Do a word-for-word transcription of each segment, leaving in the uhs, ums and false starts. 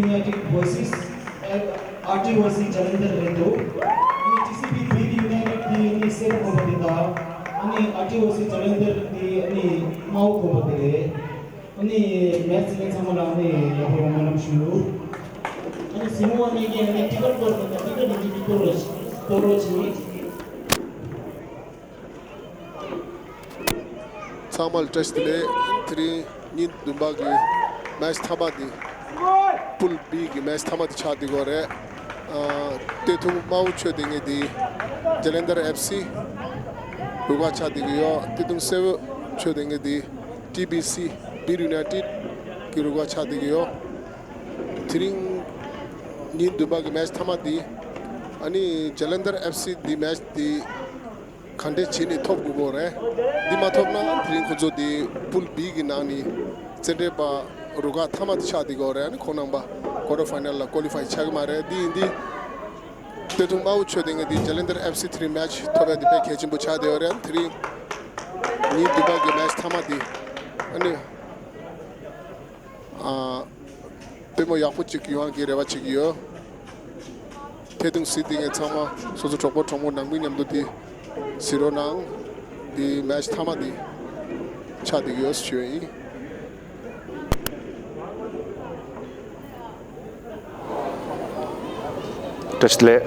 United versus RTOC Jalandhar རེད་འདུག་ཨ་ནི་TCB Beer United དེ་ཨ་ནི་སེར་པོ་དགོན་པ་དེ་དང་ཨ་ནི་RTOC Jalandhar དེ་ཨ་ནི་དམར་པོ་དགོན་པ་དེ་རེད། ཨ་ནི་མེ་ཆི་ལེན་ཚང་མ་ལ་ཨ་ནི་ཡག་པོ་ཡོང་སྨོན་ལམ་ཞུ། ཨ་ནི་གཟིགས་མོ་བ་ནས་ཀྱི་ཨ་ནི་ཊི་ཀེ་ཊི་སྐོར་དང་ཊི་ཀེ་ཊི་ནས་ཀྱི་གཏོར་རོགས་གཏོར་རོགས་བྱེད། ཚང་མ་ལ་བཀྲ་ཤིས་བདེ་ལེགས། དེ་རིང་ཉིན་བདུན་པ་གི་མེ་ཆི་མཐའ་མ་འདི་པུལ་བི་གི་མེ་ཆི་མཐའ་མ་འདི་ཆགས་བསྡད་ཀྱི་ཡོད་རེད། ཨ་སྟོད་ཐུང་དམར་པོ་མཆོད་བསྡད་མཁན་འདི་ཇ་ལན་དར་ཨེཕ་སི་རུ་ཁག་ཆགས་བསྡད་ཀྱི་ཡོད། སྟོད་ཐུང་སེར་པོ་མཆོད་བསྡད་མཁན་འདི་ཊི་བི་སི་བིར་ཡུ་ནའི་ཊེཌ་གི་རུ་ཁག་ཆགས་བསྡད་ཀྱི་ཡོད། དེ་རིང་ཉིན་བདུན་པ་གི་མེ་ཆི་མཐའ་མ་འདི་ཨ་ནི་ཇ་ལན་དར་ཨེཕ་སི་འདི་མེ་ཆི་འདི་ག་འདྲས་བྱས་ནས་ཐོབ་དགོས་ཀྱི་ཡོད་རེད། འདི་མ་ཐོབ་ན་དེ་རིང་ཁོ་ཚོ་འདི་པུལ་བི་གི་ནང་ནས་རྩེད་འགྲན་པ་རུ་ཁག་མཐའ་མ་དེ་ཆགས་བསྡད་ཀྱི་ཡོད་རེད། ཨ་ནི་ཁོང་རྣམ་པ་ཀོ་ཊར་ཕའི་ནལ་ལ་ཀོ་ལི་ཕའི་ཆགས་ཀྱི་མ་རེད། འདི་ཡིན་དུས་སྟོད་ཐུང་དམར་པོ་མཆོད་བསྡད་མཁན་འདི་ཇ་ལན་དར་ཨེཕ་སི་དེ་རིང་མེ་ཆི་ཐོབ་ཡ་འདི་དཔེ་གལ་ཆེན་པོ་ཆགས་བསྡད་ཡོད་རེད། དེ་རིང་ཉིན་བདུན་པ་གི་མེ་ཆི་མཐའ་མ་འདི་ཨ་ནི། ཨ། དཔེ་མོ་ཡག་པོ་ཅིག་ཡོང་གི་རེ་བ་བྱེད་ཀྱི་ཡོད། ཐད་གཏོང་གཟིགས་བསྡད་མཁན་ཚང་མ་སོ་སོ་གྲོགས་པོ་གྲོགས་མོ་ནང་མི་མཉམ་དུ་དེ་གཟིགས་རོགས་གནང་། དེ་མེ་ཆི་མཐའ་མ་དེ་ཆགས་བསྡད་ཡོད་ཞུ་ཡ་ཡིན། བཀྲ་ཤིས་བདེ་ལེགས།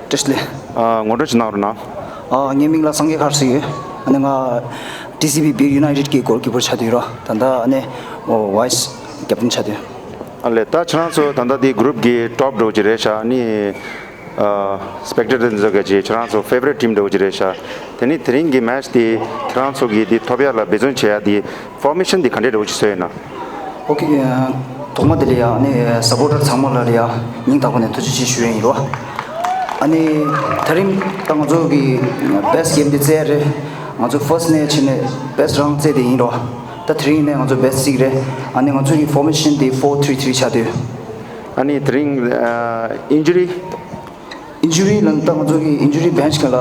བཀྲ་ཤིས་བདེ་ལེགས། ཨ། ངོ་སྤྲོད་ཅིག་གནང་རོགས་གནང་། ཨ། ངའི་མིང་ལ་སངས་རྒྱས་མཁར་ཟེར་ཡོད། ཨ་ནི་ང་ཊི་སི་བི་བིར་ཡུ་ནའི་ཊེཌ་ཀྱི་གོལ་ཀི་པར་ཆགས་བསྡད་ཡོད་ར། ད་ལྟ་ཨ་ནི་ཝའི་སི་ཀེབ་ཊན་ཆགས་བསྡད་ཡོད། ཨ་ལས། ད་ཁྱེད་རང་ཚོ་ད་ལྟ་འདི་གུ་རུབ་ཀྱི་ཊོབ་འདྲ་བོ་ཅིག་རེད་ཤག་ཨ་ནི་ཨ། སི་པེག་ཊེ་ཊར་འདི་ཚོ་ག་ཅིག་ཁྱེད་རང་ཚོ་ཕེ་ཝ་རི་ཊི་ཊིམ་འདྲ་བོ་ཅིག་རེད་ཤག་དེ་ནི་དེ་རིང་གི་མེ་ཆི་དེ་ཁྱེད་རང་ཚོ་གི་འདི་ཐོབ་ཡ་ལ་འབད་བརྩོན་བྱེད་ཡ་དེ་ཕོར་མེ་ཤན་འདི་ག་འདྲས་འདྲ་བོ་ཅིག་བཟོས་ཡོད་ན། ཨོ་ཁེ། ཐོག་མ་དེ་ལ་ཡ་ཨ་ནི་སཔོར་ཊར་ཚང་མ་ལ་ཡ་སྙིང་ཐག་པ་ནས་ཐུགས་རྗེ་ཆེ་ཞུ་ཡ་ཡིན་རོ། ཨ་ནི་དེ་རིང་ད་ང་ཚོ་གི་བེ་སི་ཊི་གེམ་དེ་རྩེ་ཡ་རེད། ང་ཚོ་ཕར་སི་ཊི་ནས་ཕྱིན་ནས་བེ་སི་ཊི་རའུན་ཌི་རྩེ་དེ་ཡིན་རོ། ད་དེ་རིང་ནས་ང་ཚོ་བེ་སི་ཊི་སིག་རེད། ཨ་ནི་ང་ཚོ་གི་ཕོར་མེ་ཤན་དེ་ཕོར་ཐི་རི་ཐི་རི་ཆགས་བསྡད་ཡོད། ཨ་ནི་དེ་རིང་ཨ་ཨིན་ཇུ་རི། ཨིན་ཇུ་རི་ལ་ད་ང་ཚོ་གི་ཨིན་ཇུ་རི་བེན་ཆི་ག་ལ་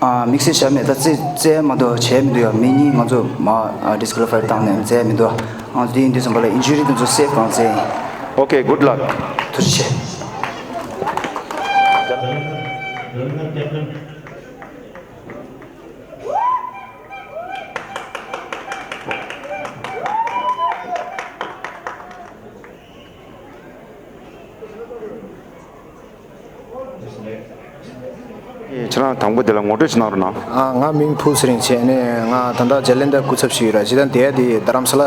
ཨ་དམིགས་བསལ་བྱ་མེད། ད་རྩེ་རྩེ་མ་གཏོགས་བྱས་མི་འདུག་ཡ། མི་གཉིས་ང་ཚོ་མ་ཨ་ཌིས་ཀོ་ལི་ཕའི་བཏང་ནས་རྩེ་མི་འདུག་ང་ཚོ་དེ་ཡིན་དུས་ཙམ་པ་ལ་ཨིན་ཇུ་རི་དེ་ཚོ་སེབ་གང་རྩེ་ཡིན། Okay, good luck. ཐུགས་རྗེ་ཆེ། ཁྱེད་རང་དང་པོ་དེ་ལ་ངོ་སྤྲོད་ཅིག་གནང་རོགས་གནང་། ཨ། ང་མིང་ཕུལ་ཚེ་རིང་བྱས་ནས་ང་ད་ལྟ་ཇ་ལན་དར་སྐུ་ཚབ་ཞིག་ཡོད་ར། ཇི་ལྟར་དེ་དེ་རྡ་རམ་ས་ལ་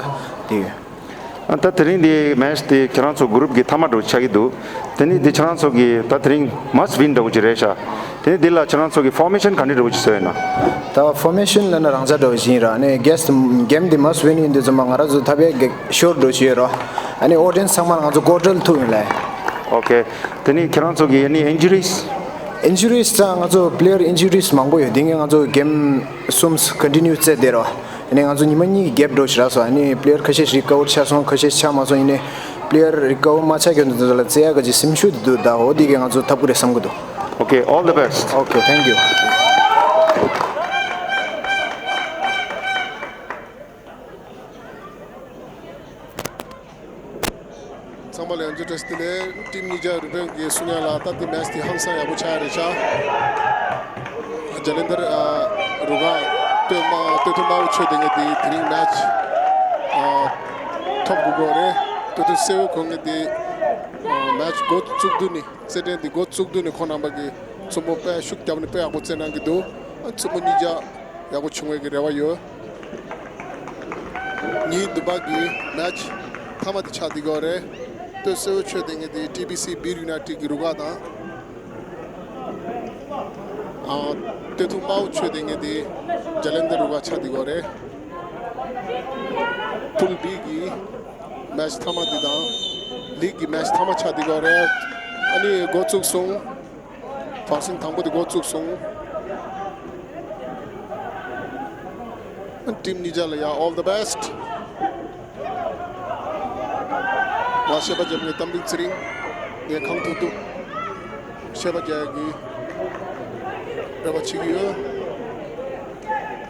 དེ་ཡོད། ཨ། ད་དེ་རིང་འདི་མེ་ཆི་དེ་ཁྱེད་རང་ཚོ་གུ་རུབ་ཀྱི་མཐའ་མ་འདྲ་བོ་ཆགས་ཀྱི་འདུག་དེ་ནི་འདི་ཁྱེད་རང་ཚོ་གི་ད་དེ་རིང་མ་སི་ཊི་ཝིན་འདྲ་བོ་ཅིག་རེད་ཤག་དེ་ནི་འདི་ལ་ཁྱེད་རང་ཚོ་གི་ཕོར་མེ་ཤན་ག་འདྲ་འདྲ་བོ་ཅིག་བཟོས་ཡོད་ན། ད་ཕོར་མེ་ཤན་ལབ་ན་རང་འཇགས་འདྲ་བོ་ཅིག་ཡིན་ར། ཨ་ནི་གེམ་དེ་གེམ་དེ་མ་སི་ཊི་ཝིན་ཡིན་དུས་ཙམ་པ་ང་རང་ཚོ་ཐབས་ཡག་གི་ཤོར་འགྲོ་བཞིན་ཡོད་ར། ཨ་ནི་ཨོ་ཌི་ཡེན་སི་ཚང་མ་ང་ཚོ་སྐོར་བྲལ་ཐུབ་ཡོད་ལེ། Okay. དེ་ནི་ཁྱེད་རང་ཚོ་གི་ཨ་ནི་ཨིན་ཇུ་རིས། ཨིན་ཇུ་རིས་ད་ང་ཚོ་པི་ལེ་ཡར་ཨིན་ཇུ་རིས་མང་པོ་ཡོད། དེ་ངས་ང་ཚོ་གེམ་གསུམ་ཀོན་ཊི་ནིའུ་རྩེ་བསྡད་རོགས། ཨ་ནི་ང་ཚོ་ཉི་མ་གཉིས་ཀྱི་གེབ་འགྲོ་ཞིག་རག་སོང་། ཨ་ནི་པི་ལེ་ཡར་ཁ་ཤས་ཤིག་རི་ཀ་ཝར་ཆགས་སོང་། ཁ་ཤས་ཤིག་ཆགས་མ་སོང་། ཡིན་ནའི་པི་ལེ་ཡར་རི་ཀ་ཝར་མ་ཆགས་མཁན་དེ་ཚོ་ལ་རྩེ་ཡག་གི་སེམས་ཤུགས་དེ་འདུག་ད་འོ་དེ་གས་ང་ཚོ་ཐབས་ཀྱི་རེད་བསམ་གྱི་འདུག Okay, all the best. Okay, thank you. ཚང་མ་ལ་ཡང་བསྐྱར་བཀྲ་ཤིས་བདེ་ལེགས། ཊིམ་གཉིས་ཆ་རུ་དཔོན་གྱི་གསུང་ཡ་ལ་ད་ལྟའི་མེ་ཆི་དེ་ཧང་སང་ཡག་པོ་ཆགས་རེད་ཤག་ཇ་ལན་དར་ཨ་རུ་ཁག་སྟོད་དམར་སྟོད་ཐུང་དམར་པོ་མཆོད་བསྡད་མཁན་དེ་དེ་རིང་མེ་ཆི་ཨ་ཐོབ་དགོས་ཀྱི་རེད། སྟོད་ཐུང་སེར་པོ་གོན་མཁན་དེ་ཨ་མེ་ཆི་འགོ་བཙུགས་དུས་ནས་རྩེད་འགྲན་དེ་འགོ་བཙུགས་དུས་ནས་ཁོང་རྣམ་པ་གིས་མཚོན་པོ་དཔེ་ཤུགས་བརྒྱབ་ནས་དཔེ་ཡག་པོ་རྩེད་གནང་གི་འདུག་ཨ་མཚོན་པོ་གཉིས་ཆ་ཡག་པོ་བྱུང་བའི་གི་རེ་བ་ཡོད། ཉིན་བདུན་པ་གི་མེ་ཆི་མཐའ་མ་དེ་ཆགས་བསྡད་ཀྱི་ཡོད་རེད། སྟོད་སེར་པོ་མཆོད་བསྡད་མཁན་དེ་ཊི་བི་སི་བིར་ཡུ་ནའི་ཊེཌ་གི་རུ་ཁག་དང་། ཨ་སྟོད་ཐུང་དམར་པོ་མཆོད་བསྡད་མཁན་དེ་ཇ་ལན་དར་རུ་ཁག་ཆགས་བསྡད་ཀྱི་ཡོད་རེད། པུལ་བི་གི་མེ་ཆི་མཐའ་མ་དེ་དང་ལིག་གི་མེ་ཆི་མཐའ་མ་ཆགས་བསྡད་ཀྱི་ཡོད་རེད། ཨ་ནི་འགོ་བཙུགས་སོང་། བར་གསེང་དང་པོ་དེ་འགོ་བཙུགས་སོང་། ཊིམ་གཉིས་ཆ་ལ་ཡ་all the best. ང་ཤེས་པ་རྒྱབ་ངའི་གཏམ་དཔེ་ཚེ་རིང་ངས་གང་ཐུབ་ཐུབ་ཤེས་པ་རྒྱག་གི་རེ་བ་བྱེད་ཀྱི་ཡོད།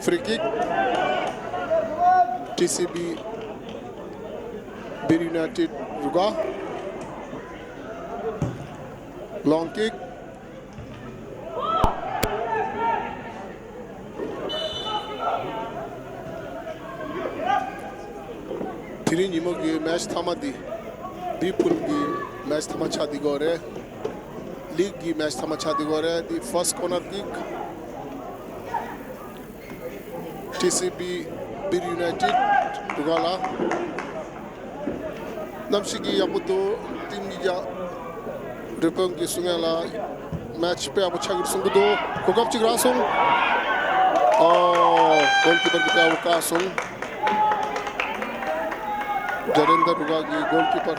Free kick. ཊི་སི་བི་བིར་ཡུ་ནའི་ཊེཌ་རུ་ཁག Long kick. དེ་རིང་ཉིན་མོ་གི་མེ་ཆི་མཐའ་མ་འདི་བི་ཕུལ་གྱི་མེ་ཆི་མཐའ་མ་ཆགས་བསྡད་ཀྱི་ཡོད་རེད། ལིག་གི་མེ་ཆི་མཐའ་མ་ཆགས་བསྡད་ཀྱི་ཡོད་རེད། འདི་ཕར་སི་ཊི་ཀོར་ནར་ཀིག་ཊི་སི་བི་བིར་ཡུ་ནའི་ཊིཌ་རུ་ཁག་ལ། གནམ་གཤིས་ཀྱི་ཡག་པོ་འདུག་ཊིམ་གཉིས་ཀ་རི་པོན་གྱི་སུ་ངན་ལ་མེ་ཆི་དཔེ་ཡག་པོ་ཆགས་ཀྱི་གསུང་གི་འདུག་གོ་སྐབས་གཅིག་རག་སོང་། ཨོ། གོལ་ཀི་པར་གྱིས་དཔེ་ཡག་པོ་བཀག་སོང་། ཇ་ལན་དར་རུ་ཁག་གི་གོལ་ཀི་པར།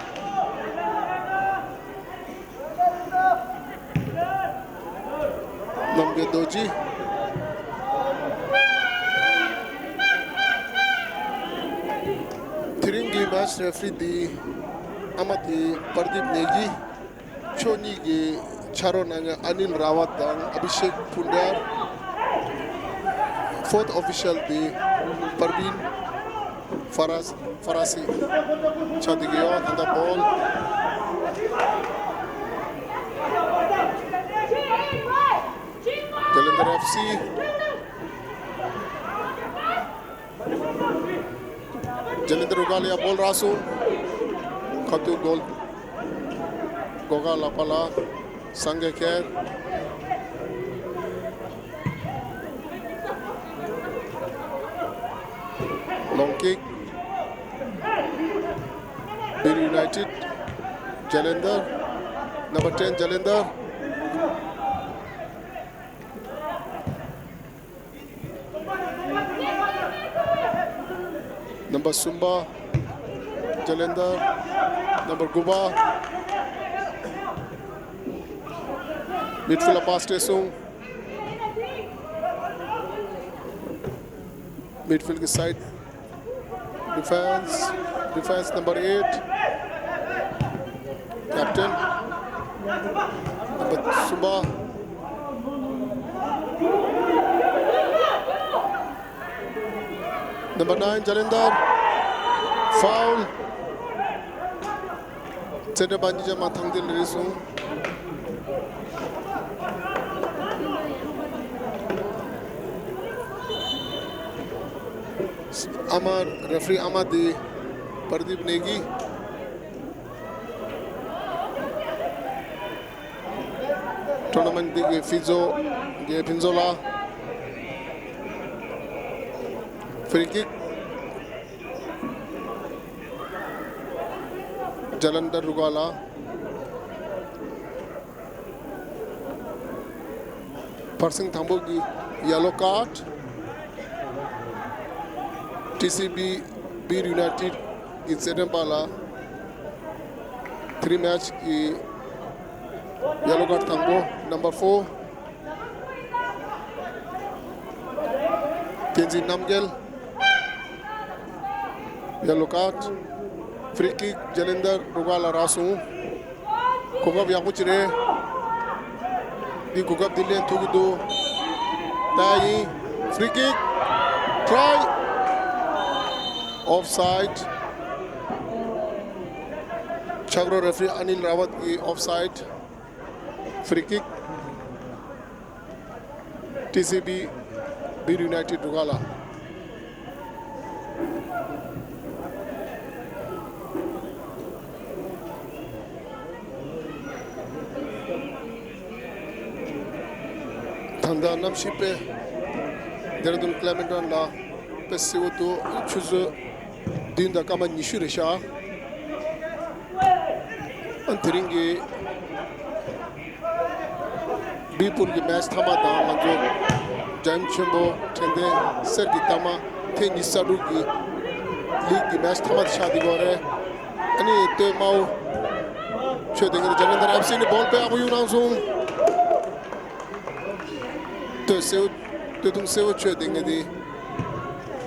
རྣམ་རྒྱལ་རྡོ་རྗེ། དེ་རིང་གི་མེ་ཆི་རེ་ཕི་རི་འདི་ཨ་མ་དེ་པར་དིབ་ནེ་གི། ཕྱོགས་གཉིས་ཀྱི་ཕྱག་རོགས་གནང་མཁན་ཨ་ནིལ་ར་ཝད་དང་ཨ་བྷི་ཤེག་ཕུན་དྲར། ཕོར་ཐི་ཨོ་ཕི་ཤལ་དེ་པར་བིན་ཧྥ་ར་ཧྥ་ར་སི་ཆགས་བསྡད་ཀྱི་ཡོད། ད་ལྟ་བོལ། ཇ་ལན་དར་ཨེཕ་སི། ཇ་ལན་དར་རུ་ཁག་ལ་ཡ་བོལ་རག་སོང་། ཁ་ཐུག་གོལ། སྒོ་ཁ་ལག་པ་ལ་སངས་རྒྱས་ཁེལ། ལོང་ཀིག་བིར་ཡུ་ནའི་ཊིཌ། ཇ་ལན་དར། Number ten ཇ་ལན་དར། Number གསུམ་པ་ཇ་ལན་དར། Number དགུ་པ། མིཌ་ཕིལ་ལ་པཱས་སྤྲད་སོང་། མིཌ་ཕིལ་གྱི་སའིཌ། Defense, defense number eight. Captain. Number གསུམ་པ། Number nine ཇ་ལན་དར། Foul. རྩེད་འགྲན་པ་གཉིས་ཆ་མ་ཐང་དེ་ལ་རེད་སོང་། ཨ་མ་རེ་ཕི་རི་ཨ་མ་དེ་པར་དིབ་ནེ་གི། ཊོར་ན་མེནཊ་འདི་གི་ཕི་ཛོ་གི་ཕིན་ཛོ་ལ། ཕི་རི་ཀིག་ཇ་ལན་དར་རུ་ཁག་ལ། བར་གསེང་དང་པོ་གི་ཡེ་ལོ་ཀརཌ། ཊི་སི་བི་བིར་ཡུ་ནའི་ཊིཌ་གི་རྩེད་འགྲན་པ་ལ། དེ་རིང་མེ་ཆི་གི་ཡེ་ལོ་ཀརཌ་དང་པོ། Number four བསྟན་འཛིན་རྣམ་རྒྱལ། ཡེ་ལོ་ཀརཌ། ཕི་རི་ཀིག་ཇ་ལན་དར་རུ་ཁག་ལ་རག་སོང་། གོ་སྐབས་ཡག་པོ་ཅིག་རེད། འདི་གོ་སྐབས་འདི་ལེན་ཐུབ་ཀྱི་འདུག་ད་ཡིན། ཕི་རི་ཀིག་ཊི་རའི། ཨོཕ་སའིཌ། ཕྱག་རོགས་རེ་ཕི་རི་ཨ་ནིལ་ར་ཝད་ཀྱི་ཨོཕ་སའིཌ། ཕི་རི་ཀིག་ཊི་སི་བི་བིར་ཡུ་ནའི་ཊིཌ་རུ་ཁག་ལ། ད་ལྟ་གནམ་གཤིས་དཔེ། ཌེ་ར་ལྡུན་ཀླེ་མེན་ཊོན་ལ་དཔེ་བསིལ་བོ་འདུག་ཆུ་ཚོད་བདུན་དང་སྐར་མ་ཉི་ཤུ་རེད་ཤག་ཨ་དེ་རིང་གི་བི་པུལ་གྱི་མེ་ཆི་མཐའ་མ་དང་ང་ཚོ་འགྲན་ཆེན་པོ་དྲན་རྟེན་གསེར་གྱི་རྟགས་མ་ཐེངས་ཉི་ཤུ་རྩ་དྲུག་གི་ལིག་གི་མེ་ཆི་མཐའ་མ་དེ་ཆགས་བསྡད་ཀྱི་ཡོད་རེད། ཨ་ནི་སྟོད་དམར་པོ་ཆོས་ལྡན་གྱི་ཇ་ལན་དར་ཨེཕ་སི་ནི་བོལ་དཔེ་ཡག་པོ་གཡུག་གནང་སོང་། སྟོད་སེར་པོ་སྟོད་ཐུང་སེར་པོ་ཆོས་ལྡན་གྱི་དེ་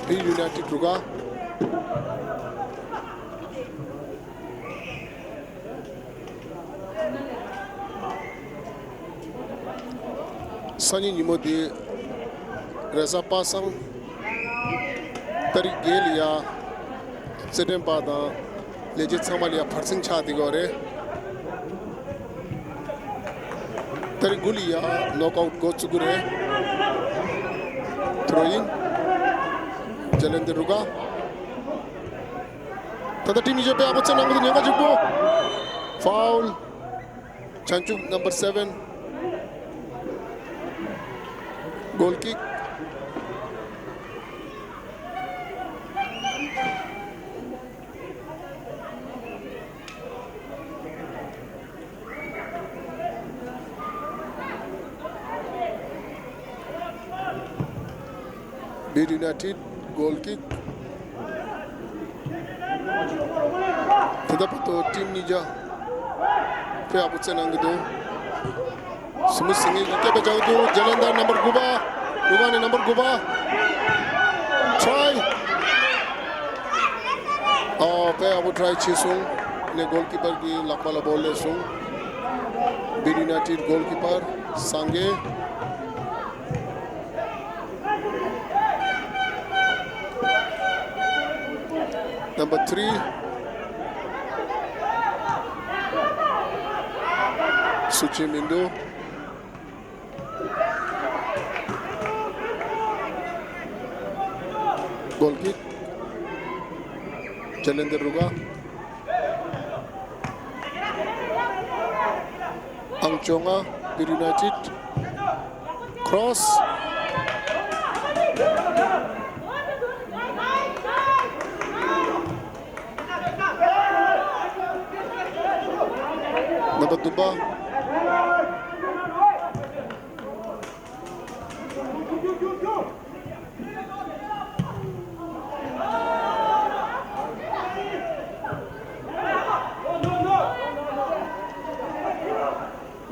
བིར་ཡུ་ནའི་ཊིཌ་རུ་ཁག་སང་ཉིན་ཉིན་མོ་དེ་རེས་གཟའ་པ་སངས་ཏ་རིག་བརྒྱད་ལ་ཡ་རྩེད་འགྲན་པ་དང་ལས་བྱེད་ཚང་མ་ལ་ཡ་བར་གསེང་ཆགས་བསྡད་ཀྱི་ཡོད་རེད། ད་རེས་འགུལ་ཡ་ནོག་ཨའུཊ་འགོ་བཙུགས་ཀྱི་རེད། ཐོ་རོ་ཨིན། ཇ་ལན་དི་རུ་ག་ད་ལྟ་ཊིམ་གཉིས་ཆ་དཔེ་ཡག་པོ་རྩེད་གནང་གི་འདུག་ཉེན་ཁ་གཅིག་པོ། ཕའུལ། བྱང་ཆུབ་number seven. Goal kick. Bid United goal kick. ད་ལྟ་བར་དུ་ཊིམ་གཉིས་ཆ་དཔེ་ཡག་པོ་རྩེད་གནང་གི་འདུག་སི་མུ་ཐི་སིང་གིས་རྒྱབ་པ་རྒྱག་གི་འདུག་ཇ་ལན་དར་number དགུ་པ། རུ་ཁག་ནས་number དགུ་པ། Try. ཨོ། དཔེ་ཡག་པོ་ཊ་རའི་བྱས་སོང་། ནས་གོལ་ཀི་པར་གྱི་ལག་པ་ལ་བོལ་སླེབས་སོང་། Bid United goalkeeper སངས་རྒྱས། Number three. སུ་ཅི་མིན་འདུག་གོལ་ཀིག་ཇ་ལན་དར་རུ་ཁག་ཨང་བཅོ་ལྔ། Bid United. Cross. Number དགུ་པ།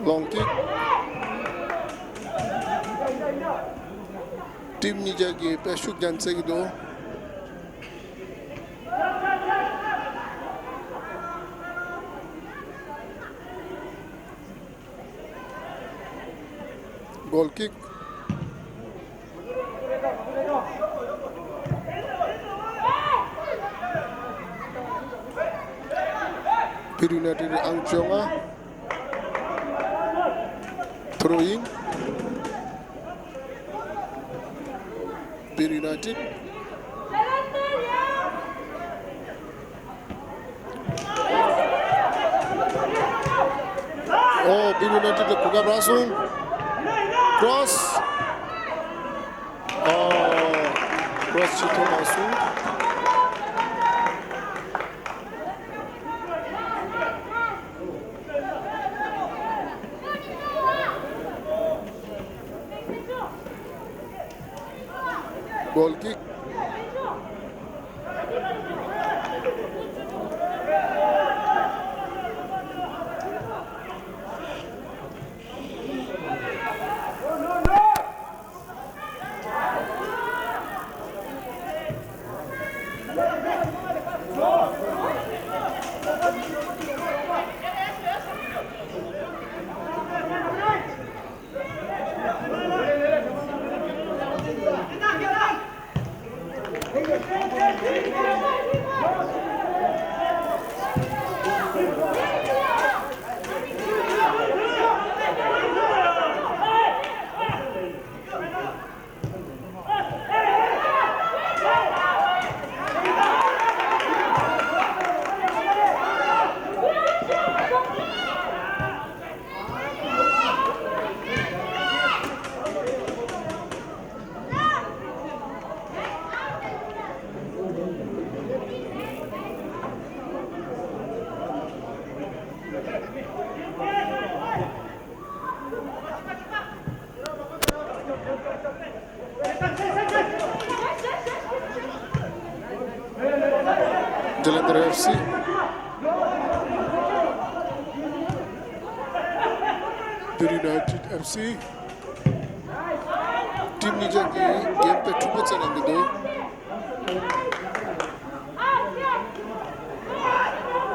Long kick. ཊིམ་གཉིས་ཆ་གིས་དཔེ་ཤུགས་རྒྱག་འཚོལ་གྱི་འདུག་གོལ་ཀིག Bid United ཨང་བཅོ་ལྔ། Throw in. Bid United. Oh, Bid United གོ་སྐབས་རག་སོང་། Cross. Oh, cross བྱེད་ཐུབ་མ་སོང་། གོལ་ཀིག Jalandhar FC, Bid United FC. ཊིམ་གཉིས་ཆ་གིས་གེམ་དཔེ་འཁྲུག་པོ་རྩེད་གནང་གི་འདུག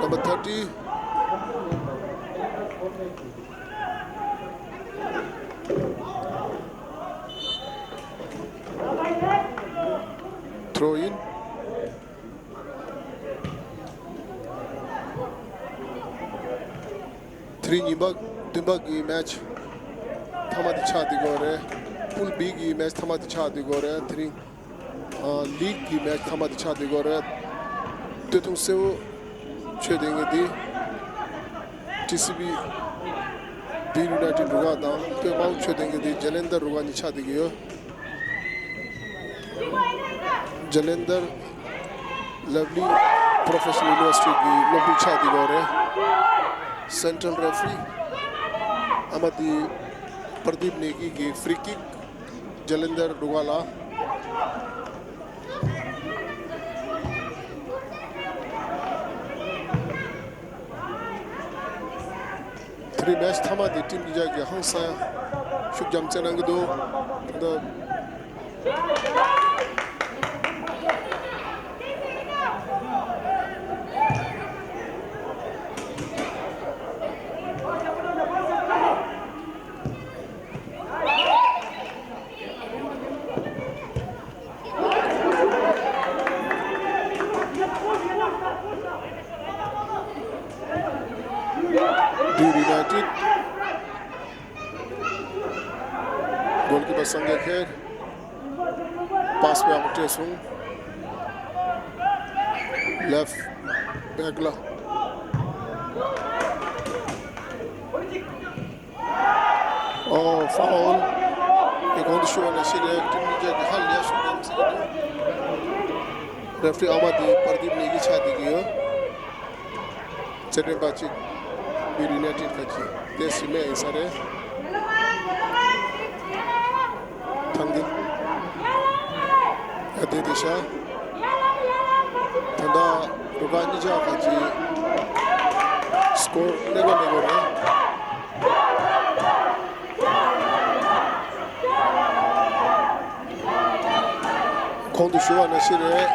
Number thirty. Throw in. Three གཉིས་པ་བདུན་པ་གི་match. ཐ་མ་དེ་ཆགས་བསྡད་ཀྱི་ཡོད་རེད། པུལ་བི་གི་མེ་ཆི་ཐ་མ་དེ་ཆགས་བསྡད་ཀྱི་ཡོད་རེད། དེ་རིང་ཨ་ལིག་གི་མེ་ཆི་ཐ་མ་དེ་ཆགས་བསྡད་ཀྱི་ཡོད་རེད། སྟོད་ཐུང་སེར་པོ་ཆོས་ལྡན་གྱི་དེ་ཊི་སི་བི་བིར་ཡུ་ནའི་ཊེཌ་རུ་ཁག་དང་། སྟོད་དམར་པོ་ཆོས་ལྡན་གྱི་དེ་ཇ་ལན་དར་རུ་ཁག་གཉིས་ཆགས་བསྡད་ཀྱི་ཡོད། ཇ་ལན་དར་ལབ་ལི་པོ་རོ་ཕེ་ཤ་ནལ་ཡུ་ནི་ཝར་སི་ཊི་གི་སློབ་ཕྲུག་ཆགས་བསྡད་ཀྱི་ཡོད་རེད། སེན་ཊྲལ་རེ་ཕ་རི་ཨ་མ་དེ་པར་དིབ་ནེ་གི་གི་ཕི་རི་ཀིག་ཇ་ལན་དར་རུ་ཁག་ལ། དེ་རིང་མེ་ཆི་ཐ་མ་དེ་ཊིམ་གཉིས་ཆ་གིས་ཧང་སང་ཤུགས་རྒྱབ་རྩེད་གནང་གི་འདུག་ད་ལྟ། བིར་ཡུ་ནའི་ཊེཌ། གོལ་ཀི་པར་སངས་རྒྱས་ཁེར། པཱས་དཔེ་ཡག་པོ་སྤྲད་སོང་། ལེཕ་བྷེག་ལ། ཨོ་ཕའུལ། དེ་གོང་དུ་ཞུས་པ་ནང་བཞིན་རེད། ཊིམ་གཉིས་ཆ་གིས་ཧ་ལས་ཡག་ཤོས་རེད་བསམ་གྱི་འདུག་རེ་ཕ་རི་ཨ་མ་དེ་པར་དིབ་ནེ་གི་ཆགས་བསྡད་ཀྱི་ཡོད། རྩེད་འགྲན་པ་གཅིག་བིར་ཡུ་ནའི་ཊེཌ་ཁ་ཅིག་དེ་སི་མེ་ཡིན་ས་རེད། ཐང་གི་ཡ་དེ་དེ་ཤ། ད་ལྟ་རུ་ཁག་གཉིས་ཆ་ཁ་ཅིག་སི་ཀོར་ལེགས་པོ་ལེགས་པོ་རེད། གོང་དུ་ཞུ་བ་ནང་བཞིན་རེད།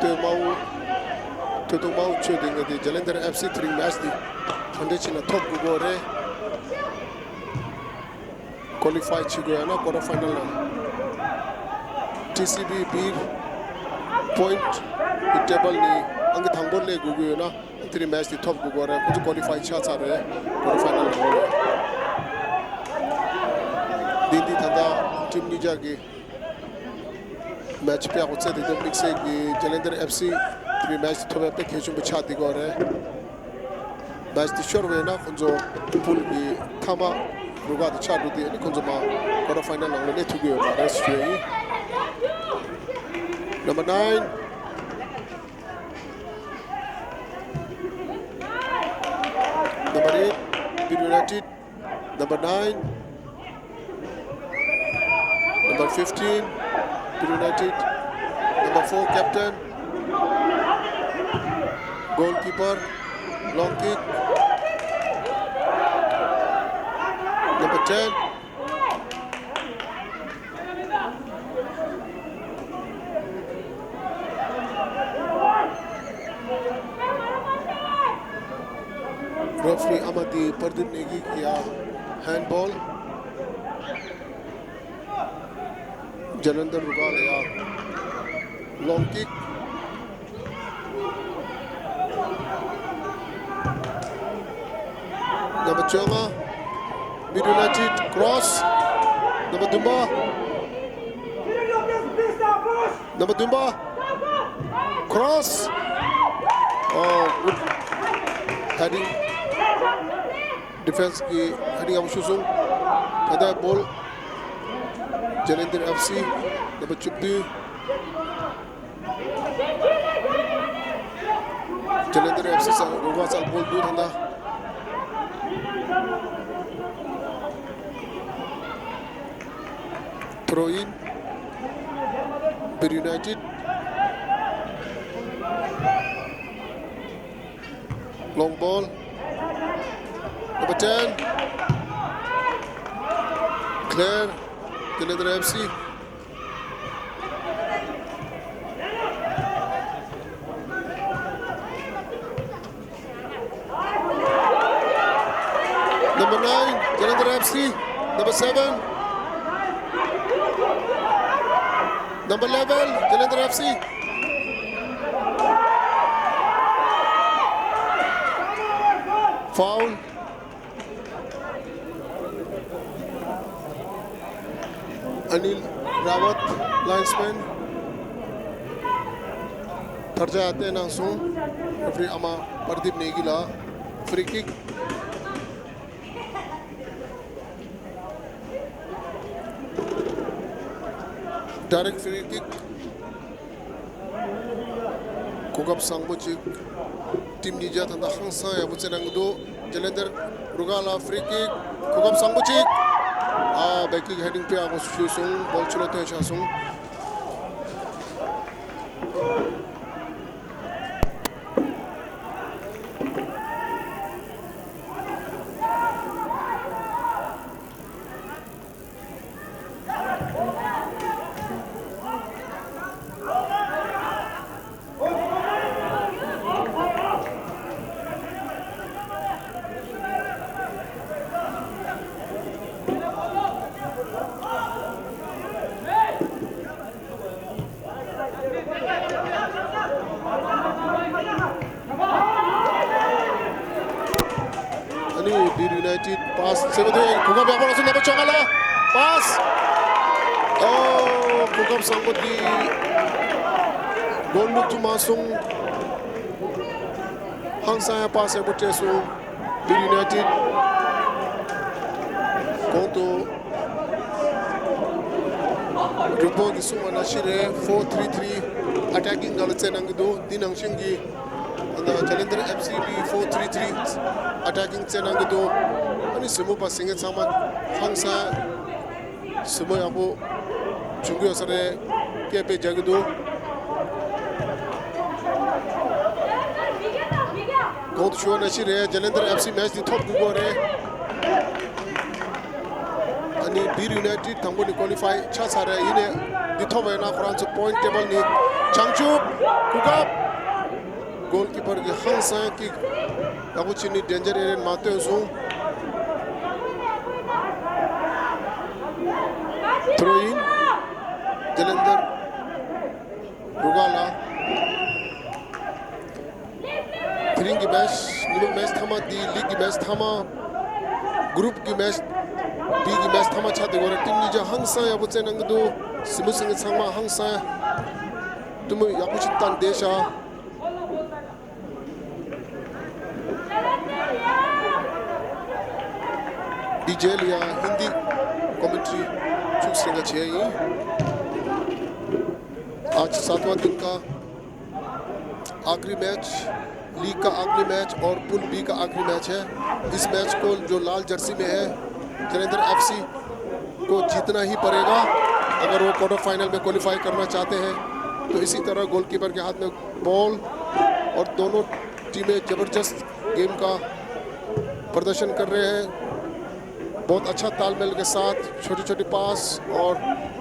སྟོད་དམར་པོ། སྟོད་ཐུང་དམར་པོ་ཆོས་ལྡན་གྱི་དེ་ཇ་ལན་དར་ཨེཕ་སི་དེ་རིང་མེ་ཆི་དེ་ག་འདྲ་བྱས་ན་ཐོབ་དགོས་ཀྱི་རེད། ཀོ་ལི་ཕའི་བྱེད་དགོས་ཡོད་ན་ཀོ་ཊར་ཕའི་ནལ་ནང་། ཊི་སི་བི་བིར་པོ་ཡིན་ཊི་ཊེ་བལ་ནས་ཨང་ཀི་དང་པོར་སླེབས་དགོས་ཀྱི་ཡོད་ན། དེ་རིང་མེ་ཆི་དེ་ཐོབ་དགོས་ཀྱི་རེད། ཁོ་ཚོ་ཀོ་ལི་ཕའི་ཆགས་ཚར་རེད། ཀོ་ཊར་ཕའི་ནལ་ལ་འགྲོ་རེད། འདི་འདི་ད་ལྟ་ཊིམ་གཉིས་ཆ་གི་མེ་ཆི་དཔེ་ཡག་པོ་རྩེད་བསྡད་འདུག་དམིགས་བསལ་གྱི་ཇ་ལན་དར་ཨེཕ་སི་དེ་རིང་མེ་ཆི་ཐོབ་ཡ་དཔེ་གལ་ཆེན་པོ་ཆགས་བསྡད་ཀྱི་ཡོད་རེད། མེ་ཆི་དེ་ཤོར་བ་ཡིན་ན་ཁོ་ཚོ་པུལ་གྱི་མཐའ་མ་རུ་ཁག་དེ་ཆགས་འགྲོ་དུས་ཨ་ནི་ཁོ་ཚོ་མར་ཀོ་ཊར་ཕའི་ནལ་ནང་ལ་སླེབས་ཐུབ་ཀྱི་ཡོད་མ་རེད་ཞུ་ཡ་ཡིན། Number nine. Number eight, Bidwin United. Number nine. Number fifteen, Bidwin United. Number four, captain. Goalkeeper, long kick. Number ten. Referee Amadi Pardip Negi ya handball. Jalandhar Rugal ya long kick. Number བཅོ་ལྔ, Bidwin United cross. Number བདུན་པ. Number བདུན་པ. Cross. Oh, good heading. Defense གི་heading ཡག་པོ་ཞུས་སོང་། ད་ལྟ་ball Jalandhar F C number བཅུ་བདུན། Jalandhar F C སར་རུ་ཁག་སར་ball འདུག་ད་ལྟ། Throw in, Bidwin United. Long ball. Number ten. Clear. Jalandhar F C. Number nine, Jalandhar F C. Number seven. Number eleven, Jalandhar F C. Foul. Anil Rawat, linesman, ཐར་ཇ་བཏོན་གནང་སོང་། རེ་ཕི་རི་ཨ་མ་པར་དིབ་ནེ་གི་ལ་ཕི་རི་ཀིག་ཌའི་རེག་ཕི་རི་ཀིག་གོ་སྐབས་བཟང་པོ་ཅིག་ཊིམ་གཉིས་ཆ་ད་ལྟ་ཧང་སང་ཡག་པོ་རྩེད་གནང་གི་འདུག་ཇ་ལན་དར་རུ་ཁག་ལ་ཕི་རི་ཀིག་གོ་སྐབས་བཟང་པོ་ཅིག་ཨ་བེག་ཀིག་ཧེ་ཌིང་དཔེ་ཡག་པོ་ཞུས་སོང་། སྦོལ་ཕྱི་ལོགས་ཐོན་ཤག་སོང་། ཨ་ནི་བིར་ཡུ་ནའི་ཊིཌ་པཱས་བྱེད་པ་དེ་གོ་སྐབས་ཡག་པོ་རག་སོང་། ནམ་པར་བཅོ་ལྔ་ལ་པཱས། ཨོ་གོ་སྐབས་བཟང་པོ་དེ་གོལ་བླུག་ཐུབ་མ་སོང་། ཧང་སང་ཡང་པཱས་ཡག་པོ་སྤྲད་སོང་། བིར་ཡུ་ནའི་ཊིཌ་གོང་དུ། རུ་པོ་གིས་གསུངས་པ་ནང་བཞིན་རེད། ཕོར་ཐི་རི་ཐི་རི་ཨ་ཊེ་ཀིང་སྒང་ལ་རྩེད་གནང་གི་འདུག་འདི་ནང་བཞིན་གྱི་ཇ་ལན་དར་ཨེཕ་སི་གི་ཕོར་ཐི་རི་ཐི་རི་ཨ་ཊེ་ཀིང་རྩེད་གནང་གི་འདུག་ཨ་ནི་གཟིགས་མོ་པ་གཟིགས་མཁན་ཚང་མ་ཧང་སང་གཟིགས་མོ་ཡག་པོ་བྱུང་གི་ཡོད་ས་རེད། སྐད་དཔེ་རྒྱག་གི་འདུག་གོང་དུ་ཞུས་པ་ནང་བཞིན་རེད། ཇ་ལན་དར་ཨེཕ་སི་མེ་ཆི་འདི་ཐོབ་དགོས་ཀྱི་རེད། ཨ་ནི་བིར་ཡུ་ནའི་ཊིཌ་དང་པོ་ནས་ཀོ་ལི་ཕའི་ཆགས་ཚར་རེད། ཡིན་ནའི་འདི་ཐོབ་པ་ཡིན་ན་ཁོ་རང་ཚོ་པོ་ཡིན་ཊི་ཊེ་བལ་ནས་བྱང་ཆུབ་གོ་སྐབས། གོལ་ཀི་པར་གྱི་ཧང་སང་ཀིག་ཡག་པོ་བྱས་ནས་ཌེན་ཇར་ཨེ་རི་ཡ་ནས་མར་བཏོན་སོང་། ཐོ་རོ་ཡིན། ཇ་ལན་དར་རུ་ཁག་ལ། དེ་རིང་གི་མེ་ཆི་ཉི་མ་མེ་ཆི་མཐའ་མ་འདི་ལིག་གི་མེ་ཆི་མཐའ་མ། གུ་རུབ་ཀྱི་མེ་ཆི་བི་གི་མེ་ཆི་མཐའ་མ་ཆགས་བསྡད་ཡོད་རེད། ཊིམ་གཉིས་ཆ་ཧང་སང་ཡག་པོ་རྩེད་གནང་གི་འདུག་གཟིགས་མོ་གཟིགས་མཁན་ཚང་མ་ཧང་སང་ཐུགས་སྨོན་ཡག་པོ་ཞིག་བཏང་བསྡད་ཤག་འདི་རྗེས་ལ་ཡང་ཧིན་དི་ཀོ་མེན་ཊི་རི་ཁྱུག་ཙམ་བྱས་ཡིན། आज सातवां दिन का आखिरी match, league का आखिरी मैच और pool B का आखिरी मैच है। इस मैच को जो लाल जर्सी में है, जलंधर एफसी को जीतना ही पड़ेगा अगर वो क्वार्टर फाइनल में क्वालिफाई करना चाहते हैं। तो इसी तरह गोलकीपर के हाथ में बॉल और दोनों टीमें जबरदस्त गेम का प्रदर्शन कर रहे हैं। बहुत अच्छा तालमेल के साथ छोटे-छोटे पास और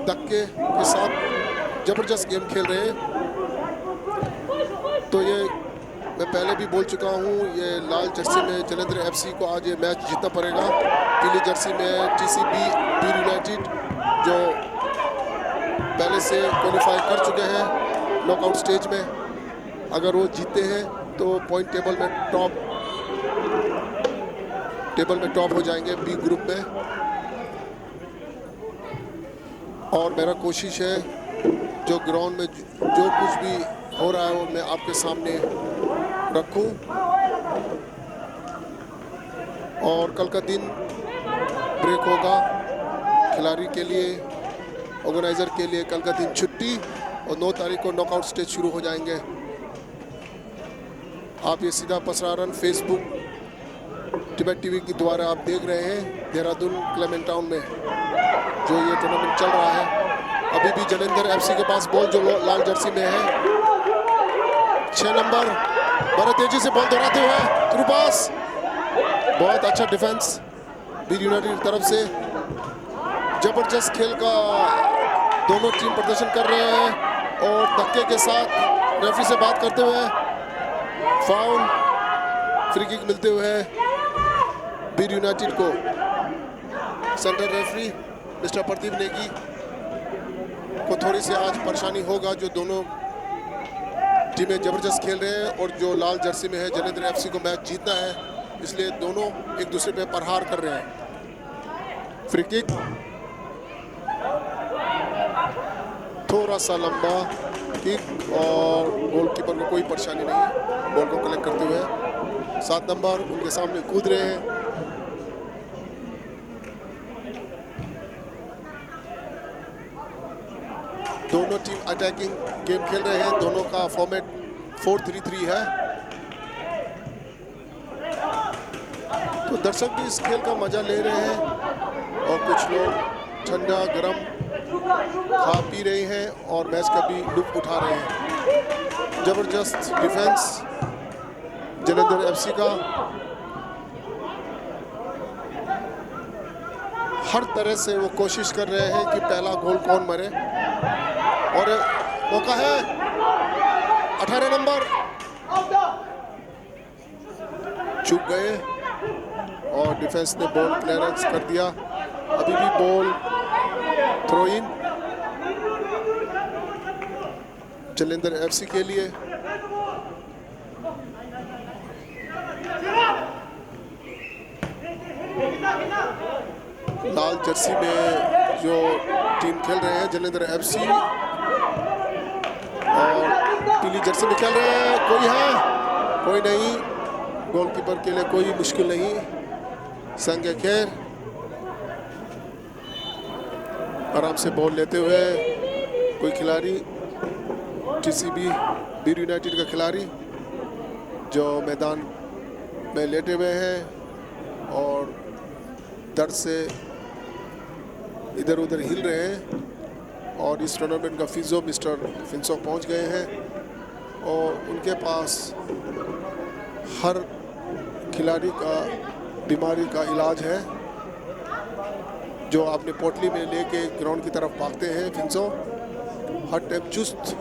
धक्के के साथ जबरदस्त गेम खेल रहे हैं। तो ये मैं पहले भी बोल चुका हूँ, ये लाल जर्सी में जलंधर एफसी को आज ये मैच जीतना पड़ेगा। पीली जर्सी में टीसीबी बीर यूनाइटेड जो पहले से क्वालिफाई कर चुके हैं नॉकआउट स्टेज में, अगर वो जीतते हैं तो पॉइंट टेबल में टॉप, टेबल में टॉप हो जाएंगे बी ग्रुप में। और मेरा कोशिश है जो ग्राउंड में जो कुछ भी हो रहा है वो मैं आपके सामने रखूं। और कल का दिन ब्रेक होगा खिलाड़ी के लिए, ऑर्गेनाइजर के लिए कल का दिन छुट्टी और नौ तारीख को नॉकआउट स्टेज शुरू हो जाएंगे। आप ये सीधा प्रसारण Facebook टिबेट टीवी के द्वारा आप देख रहे हैं देहरादून क्लेमेंट टाउन में जो ये टूर्नामेंट चल रहा है। अभी भी जलंधर एफसी के पास बॉल जो लो-, लाल जर्सी में है। छह नंबर बड़े तेजी से बॉल दौड़ाते हुए थ्रू पास, बहुत अच्छा डिफेंस बीर यूनाइटेड की तरफ से। जबरदस्त खेल का दोनों टीम प्रदर्शन कर रहे हैं और धक्के के साथ रेफरी से बात करते हुए फाउल, फ्री किक मिलते हुए बीर यूनाइटेड को। सेंट्रल रेफरी मिस्टर प्रदीप नेगी को थोड़ी सी आज परेशानी होगा, जो दोनों टीमें जबरदस्त खेल रहे हैं और जो लाल जर्सी में है जलंधर एफसी को मैच जीतना है, इसलिए दोनों एक दूसरे पे प्रहार कर रहे हैं। फ्री किक थोड़ा सा लंबा किक और गोलकीपर को कोई परेशानी नहीं, बॉल को कलेक्ट करते हुए। सात नंबर उनके सामने कूद रहे हैं। दोनों टीम अटैकिंग गेम खेल रहे हैं। दोनों का फॉर्मेट फ़ोर थ्री थ्री है। तो दर्शक भी इस खेल का मजा ले रहे हैं और कुछ लोग ठंडा गरम खा पी रहे हैं और मैच का भी लुत्फ उठा रहे हैं। जबरदस्त डिफेंस जलंधर एफसी का। हर तरह से वो कोशिश कर रहे हैं कि पहला गोल कौन मारे। और मौका है, अठारह नंबर चूक गए और डिफेंस ने बॉल क्लियरेंस कर दिया। अभी भी बॉल थ्रो इन जलंधर एफसी के लिए। लाल जर्सी में जो टीम खेल रहे हैं जलंधर एफसी, और पीली जर्सी में खेल रहे हैं, कोई है, कोई नहीं। गोलकीपर के लिए कोई मुश्किल नहीं। संग खैर आराम से बॉल लेते हुए कोई खिलाड़ी, टीसीबी बीर यूनाइटेड का खिलाड़ी जो मैदान में लेटे हुए हैं और दर्द से इधर उधर हिल रहे हैं। और इस टूर्नामेंट का फिजियो मिस्टर फिंसो पहुंच गए हैं और उनके पास हर खिलाड़ी का बीमारी का इलाज है। जो आपने पोटली में लेके ग्राउंड की तरफ भागते हैं फिंसो, हर टाइम चुस्त।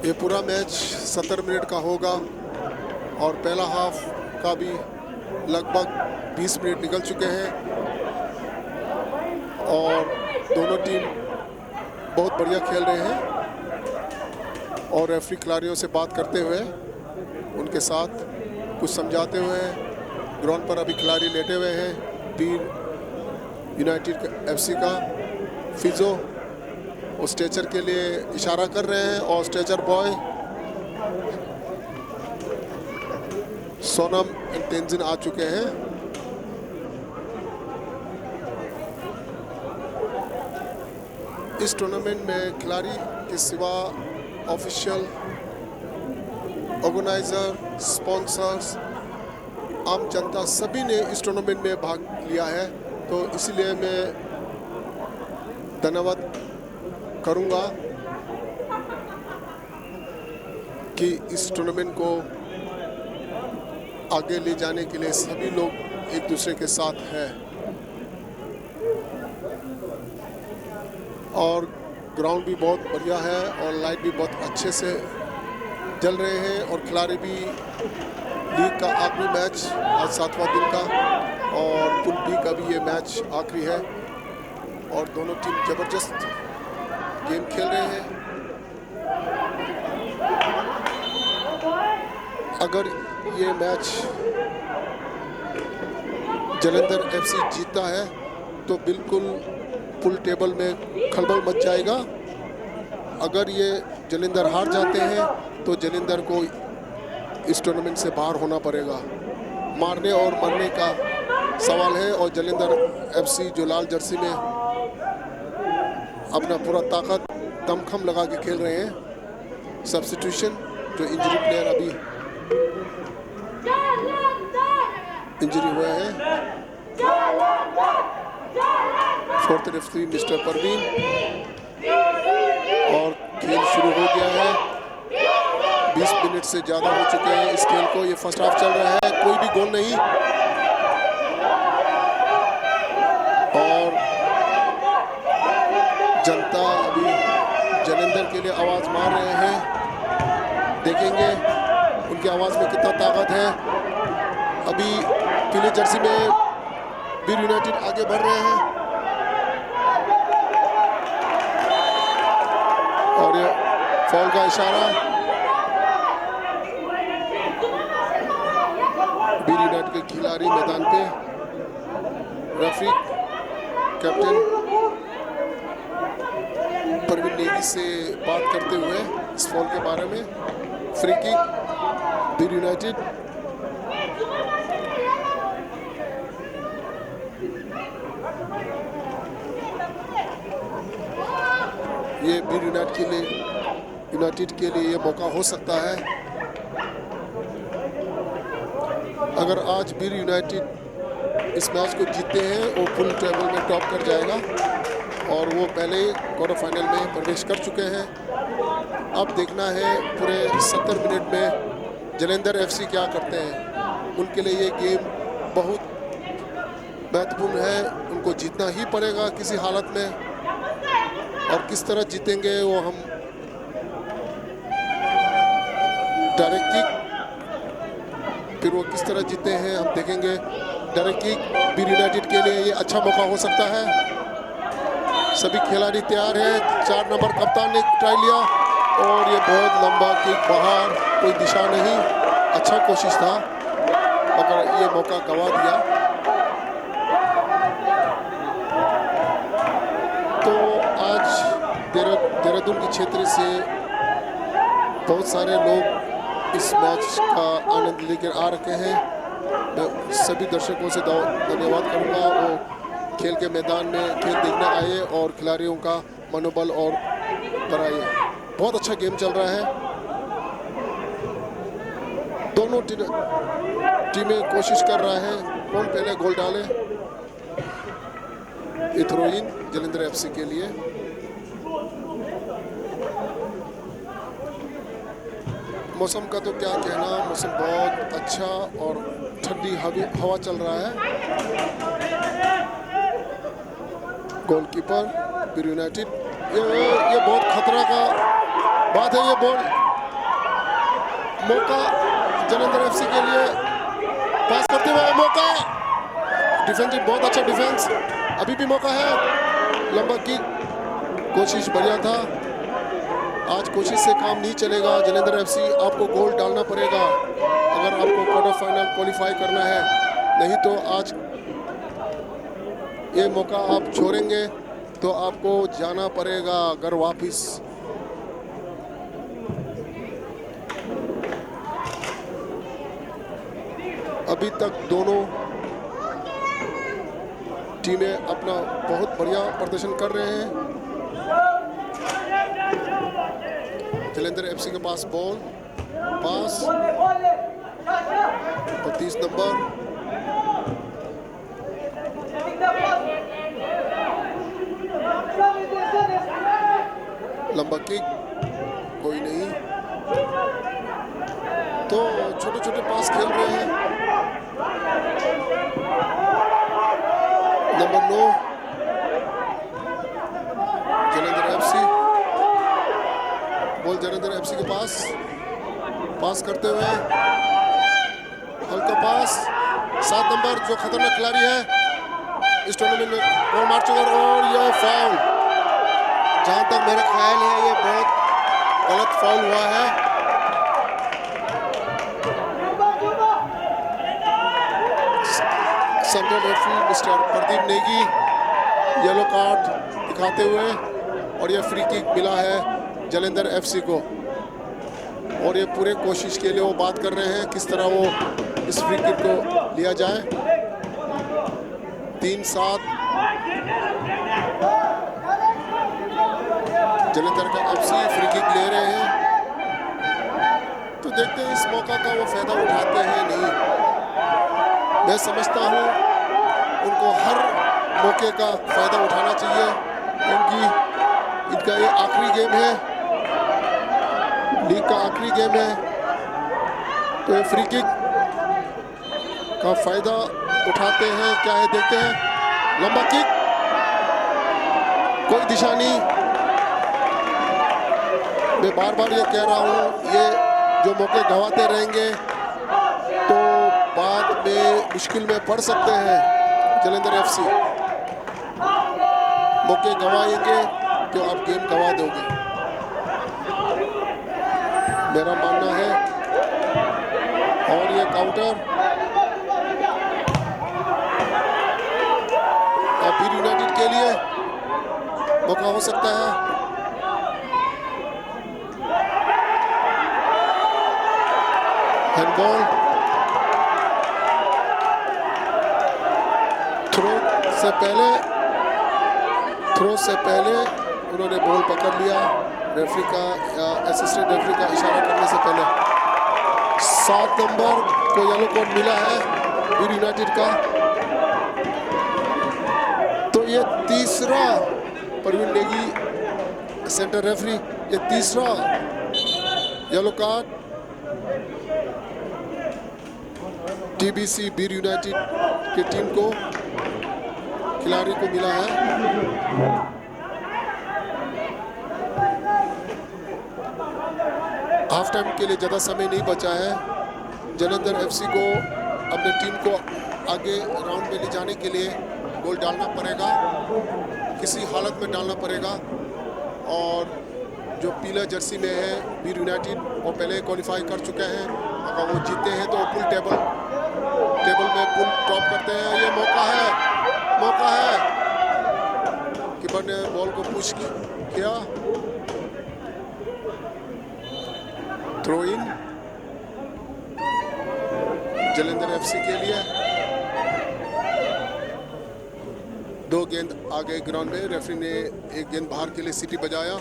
ये पूरा मैच सत्तर मिनट का होगा और पहला हाफ का भी लगभग बीस मिनट निकल चुके हैं और दोनों टीम बहुत बढ़िया खेल रहे हैं और रेफरी खिलाड़ियों से बात करते हुए उनके साथ कुछ समझाते हुए ग्राउंड पर अभी खिलाड़ी लेटे हुए हैं। बीर यूनाइटेड एफसी का फिजियो वो स्ट्रेचर के लिए इशारा कर रहे हैं और स्ट्रेचर बॉय सोनम एंड तेंजिन आ चुके हैं। इस टूर्नामेंट में खिलाड़ी के सिवा ऑफिशियल, ऑर्गेनाइजर, स्पॉन्सर्स, आम जनता सभी ने इस टूर्नामेंट में भाग लिया है, तो इसीलिए मैं धन्यवाद करूंगा कि इस टूर्नामेंट को आगे ले जाने के लिए सभी लोग एक दूसरे के साथ हैं। और ग्राउंड भी बहुत बढ़िया है और लाइट भी बहुत अच्छे से जल रहे हैं और खिलाड़ी भी। लीग का आखिरी मैच आज सातवां दिन का और पुल बी का भी ये मैच आखिरी है और दोनों टीम जबरदस्त गेम खेल रहे हैं। अगर ये मैच जलंधर एफसी जीतता है तो बिल्कुल पुल टेबल में खलबल मच जाएगा। अगर ये जलंधर हार जाते हैं तो जलंधर को इस टूर्नामेंट से बाहर होना पड़ेगा। मारने और मरने का सवाल है और जलंधर एफसी जो लाल जर्सी में अपना पूरा ताकत दमखम लगा के खेल रहे हैं। सब्स्टिट्यूशन जो इंजरी प्लेयर अभी इंजरी हुआ है। फोर्थ रेफरी मिस्टर परवीन और खेल शुरू हो गया है। बीस मिनट से ज़्यादा हो चुके हैं इस खेल को। ये फर्स्ट हाफ चल रहा है, कोई भी गोल नहीं। और जनता अभी जलंधर के लिए आवाज़ मार रहे हैं। देखेंगे उनकी आवाज़ में कितना ताकत है। अभी पीली जर्सी में बीर यूनाइटेड आगे बढ़ रहे हैं। और ये फाउल का इशारा। बीर यूनाइटेड के खिलाड़ी मैदान पे, रेफरी, कैप्टन परवीन नेगी से बात करते हुए इस फाउल के बारे में। फ्री किक, बीर यूनाइटेड। ये बीर यूनाइटेड के लिए, यूनाइटेड के लिए ये मौका हो सकता है। अगर आज बीर यूनाइटेड इस मैच को जीतते हैं, वो पूल टेबल में टॉप कर जाएगा और वो पहले ही क्वार्टर फाइनल में प्रवेश कर चुके हैं। अब देखना है पूरे सत्तर मिनट में जलंधर एफसी क्या करते हैं। उनके लिए ये गेम बहुत महत्वपूर्ण है, उनको जीतना ही पड़ेगा किसी हालत में। और किस तरह जीतेंगे, वो हम डायरेक्ट किक, फिर वो किस तरह जीते हैं, हम देखेंगे। डायरेक्ट किक, बीर यूनाइटेड के लिए ये अच्छा मौका हो सकता है। सभी खिलाड़ी तैयार हैं। चार नंबर कप्तान ने ट्राई लिया और ये बहुत लंबा किक बाहर, कोई दिशा नहीं। अच्छा कोशिश था, मगर ये मौका गंवा दिया। तो आज देहरा-, देहरादून के क्षेत्र से बहुत सारे लोग इस मैच का आनंद लेकर आ रखे हैं। मैं सभी दर्शकों से दौ-, धन्यवाद करूंगा, वो खेल के मैदान में खेल देखने आए और खिलाड़ियों का मनोबल और बढ़ाए। बहुत अच्छा गेम चल रहा है। दोनों टी-, टीमें कोशिश कर रहा है कौन पहले गोल डाले। ये थ्रो इन जलंधर एफसी के लिए। मौसम का तो क्या कहना, मौसम बहुत अच्छा और ठंडी हवी-, हवा चल रहा है। गोलकीपर, बीर यूनाइटेड, ये, ये बहुत खतरा का बात है। ये बॉल, मौका जलंधर एफसी के लिए, पास करते हुए मौका, डिफेंस, बहुत अच्छा डिफेंस, अभी भी मौका है। लंबा किक, कोशिश बढ़िया था। आज कोशिश से काम नहीं चलेगा। जलंधर एफसी, आपको गोल डालना पड़ेगा अगर आपको क्वार्टर फाइनल क्वालिफाई करना है, नहीं तो आज ये मौका आप छोड़ेंगे तो आपको जाना पड़ेगा घर वापस। अभी तक दोनों टीमें अपना बहुत बढ़िया प्रदर्शन कर रहे हैं। जलंधर एफसी के पास बॉल, पास और तीस नंबर। लंबा किक, कोई नहीं। तो छोटे छोटे पास खेल रहे हैं। नंबर नौ, जलंधर एफसी। बॉल जलंधर एफसी के पास, पास करते हुए हल्का पास, सात नंबर जो खतरनाक खिलाड़ी है इस टूर्नामेंट में, गोल मार चुका है और यह फाउल, जहां तक मेरा ख्याल है, ये बहुत गलत फाउल हुआ है। Central referee mister Pradeep Negi yellow card दिखाते हुए, और यह फ्री किक मिला है जलंधर एफसी को। और ये पूरे कोशिश के लिए वो बात कर रहे हैं किस तरह वो इस फ्री किक को लिया जाए। तीन सात, जलंधर का एफसी फ्री किक ले रहे हैं, तो देखते हैं इस मौका का वो फायदा उठाते हैं, नहीं। मैं समझता हूँ उनको हर मौके का फायदा उठाना चाहिए, क्योंकि इनका ये आखिरी गेम है, लीग का आखिरी गेम है। तो ये फ्री किक का फायदा उठाते हैं, क्या है देखते हैं। लंबा किक, कोई दिशा नहीं। मैं बार बार ये कह रहा हूँ, ये जो मौके गंवाते रहेंगे तो बाद में मुश्किल में पड़ सकते हैं जलंधर एफसी। मौके गंवाएंगे तो आप गेम गंवा दोगे। मेरा मानना है। और ये काउंटर, और बीर यूनाइटेड के लिए मौका हो सकता है। हैंडबॉल। थ्रो से पहले, थ्रो से पहले उन्होंने बॉल पकड़ लिया। रेफरी का, असिस्टेंट रेफरी का इशारा करने से पहले। सात नंबर को येलो कार्ड मिला है बीर यूनाइटेड का। तो ये तीसरा, परवीन नेगी, सेंटर रेफरी, ये तीसरा येलो कार्ड टीबीसी बीर यूनाइटेड के टीम को, खिलाड़ी को मिला है। हाफ टाइम के लिए ज़्यादा समय नहीं बचा है। जलंधर एफसी को अपने टीम को आगे राउंड में ले जाने के लिए गोल डालना पड़ेगा, किसी हालत में डालना पड़ेगा। और जो पीला जर्सी में है बीर यूनाइटेड, वो पहले क्वालिफाई कर चुका है। अगर वो जीतते हैं तो पुल टेबल, टेबल में पुल टॉप करते हैं। ये मौका है, मौका है। कीपर ने बॉल को पुश किया। थ्रो इन जलंधर एफसी के लिए। दो गेंद आ गए ग्राउंड में, रेफरी ने एक गेंद बाहर के लिए सीटी बजाया।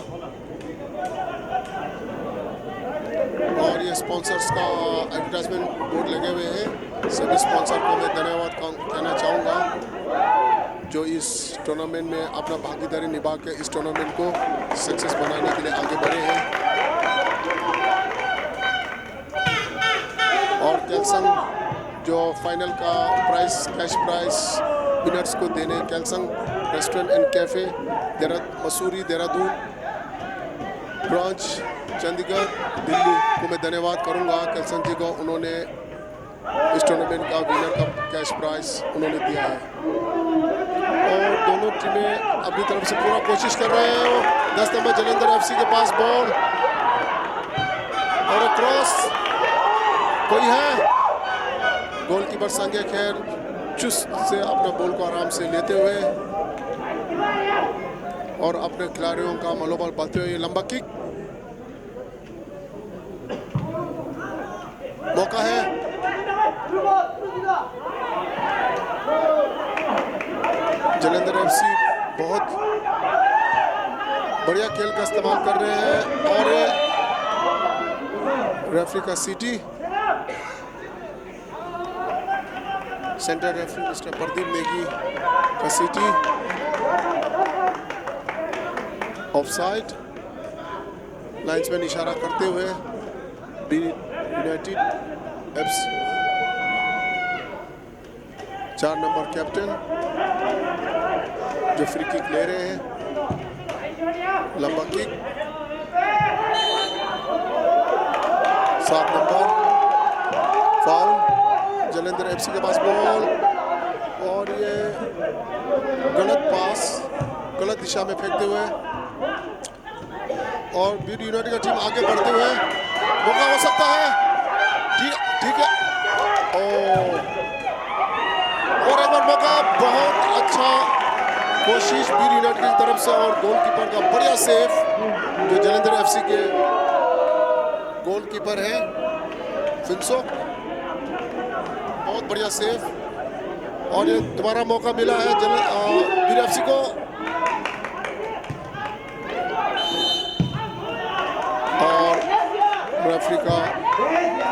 और ये स्पॉन्सर्स का एडवर्टाइजमेंट बोर्ड लगे हुए हैं। सभी स्पॉन्सर को मैं धन्यवाद कह- कहना चाहूँगा, जो इस टूर्नामेंट में अपना भागीदारी निभा के इस टूर्नामेंट को सक्सेस बनाने के लिए आगे बढ़े हैं। और केलसंग जो फाइनल का प्राइस, कैश प्राइस विनर्स को देने, केलसंग रेस्टोरेंट एंड कैफे, देहरा-, मसूरी, देहरादून ब्रांच, चंडीगढ़, दिल्ली को मैं धन्यवाद करूंगा केलसंग जी को, उन्होंने इस टूर्नामेंट का विनर का कैश प्राइस उन्होंने दिया है। और दोनों टीमें अपनी तरफ से पूरा कोशिश कर रहे हैं। दस नंबर जलंधर एफसी के पास बॉल, और क्रॉस, कोई है? गोलकीपर संजय खेर चुस्त से अपना बॉल को आराम से लेते हुए और अपने खिलाड़ियों का मनोबल बढ़ाते हुए ये लंबा किक, मौका है। जलंधर एफसी बहुत बढ़िया खेल का इस्तेमाल कर रहे हैं और रेफरी का सीटी, सेंटर रेफरी मिस्टर प्रदीप नेगी का सीटी, ऑफसाइड। लाइंसमैन इशारा करते हुए बीर यूनाइटेड एफसी, चार नंबर कैप्टन जो फ्री किक ले रहे हैं, लंबा किक, सात नंबर, फाउल। जलंधर एफसी के पास बॉल और ये गलत पास, गलत दिशा में फेंकते हुए और बीर यूनाइटेड का टीम आगे बढ़ते हुए मौका हो सकता है। ठीक, ठीक है। ओ, और एक बार मौका, बहुत अच्छा कोशिश बीर यूनाइटेड की तरफ से और गोलकीपर का बढ़िया सेव, जो जलंधर एफसी के गोलकीपर है फिंसो, बहुत बढ़िया सेव। और ये दोबारा मौका मिला है जल-, अ, बीर एफसी को। और रेफरी का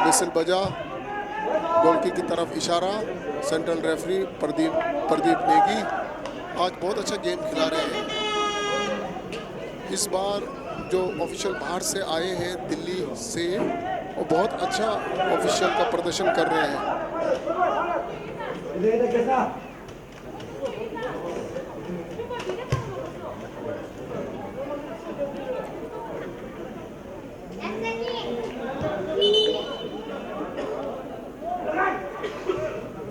विसिल बजा, गोलकी की तरफ इशारा, सेंट्रल रेफरी प्रदीप, प्रदीप नेगी आज बहुत अच्छा गेम खिला रहे हैं। इस बार जो ऑफिशियल बाहर से आए हैं दिल्ली से, वो बहुत अच्छा ऑफिशियल का प्रदर्शन कर रहे हैं।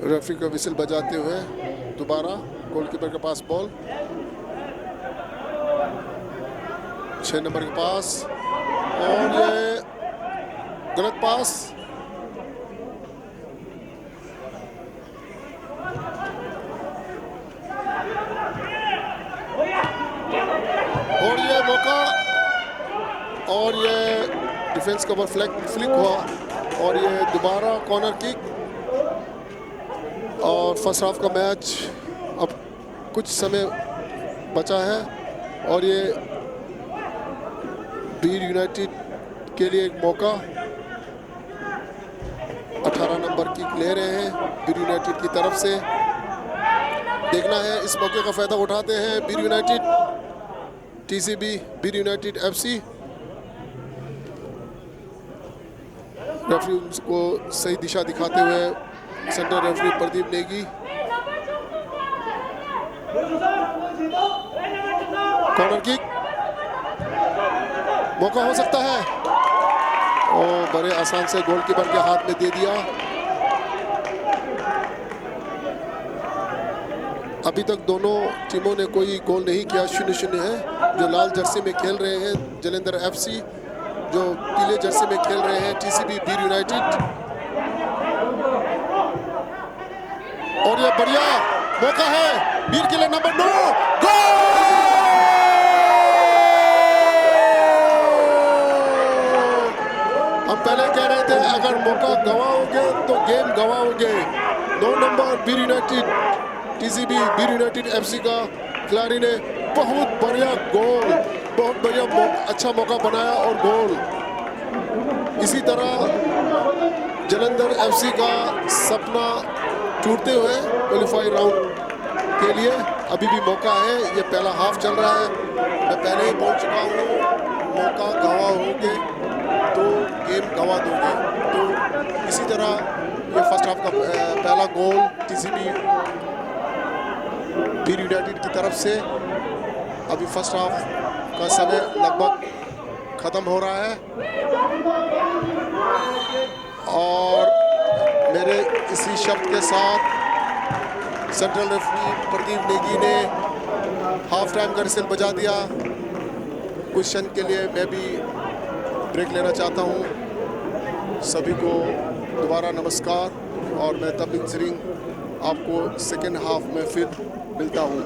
रेफरी का विसिल बजाते हुए दोबारा गोलकीपर के पास बॉल, छह नंबर के पास, और ये गलत पास। और ये मौका, और ये डिफेंस के ऊपर फ्लैग फ्लिक हुआ और ये दोबारा कॉर्नर किक। और फर्स्ट हाफ का मैच अब कुछ समय बचा है और ये बीर यूनाइटेड के लिए एक मौका। अठारह नंबर किक ले रहे हैं बीर यूनाइटेड की तरफ से। देखना है इस मौके का फायदा उठाते हैं बीर यूनाइटेड, टीसीबी बीर यूनाइटेड एफसी। रेफरी को सही दिशा दिखाते हुए central referee Pradeep Negi. Corner kick, मौका हो सकता है। ओ, बड़े आसान से गोलकीपर के हाथ में दे दिया। अभी तक दोनों टीमों ने कोई गोल नहीं किया, शून्य शून्य है। जो लाल जर्सी में खेल रहे हैं जलंधर एफसी, जो पीले जर्सी में खेल रहे हैं टीसीबी बीर यूनाइटेड। और ये बढ़िया मौका है बीर के लिए, नंबर नौ। गोल। हम पहले कह रहे थे अगर मौका गंवाओगे तो गेम गंवाओगे। नौ नंबर बीर यूनाइटेड, टीसीबी बीर यूनाइटेड एफसी का खिलाड़ी ने बहुत बढ़िया गोल, बहुत बढ़िया मौ-, अच्छा मौका बनाया और गोल। इसी तरह जलंधर एफसी का सपना टूटते हुए क्वालिफाई राउंड के लिए अभी भी मौका है। ये पहला हाफ चल रहा है, मैं पहले ही बोल चुका हूँ, मौका गंवा होगे तो गेम गंवा दोगे। तो इसी तरह ये फर्स्ट हाफ का, अ, पहला गोल टीसीबी बीर यूनाइटेड की तरफ से। अभी फर्स्ट हाफ का समय लगभग ख़त्म हो रहा है और मेरे इसी शब्द के साथ सेंट्रल रेफरी प्रदीप नेगी ने हाफ टाइम का whistle बजा दिया। कुछ क्षण के लिए मैं भी ब्रेक लेना चाहता हूँ। सभी को दोबारा नमस्कार और मैं तपलिन सिरिंग, आपको सेकेंड हाफ में फिर मिलता हूँ।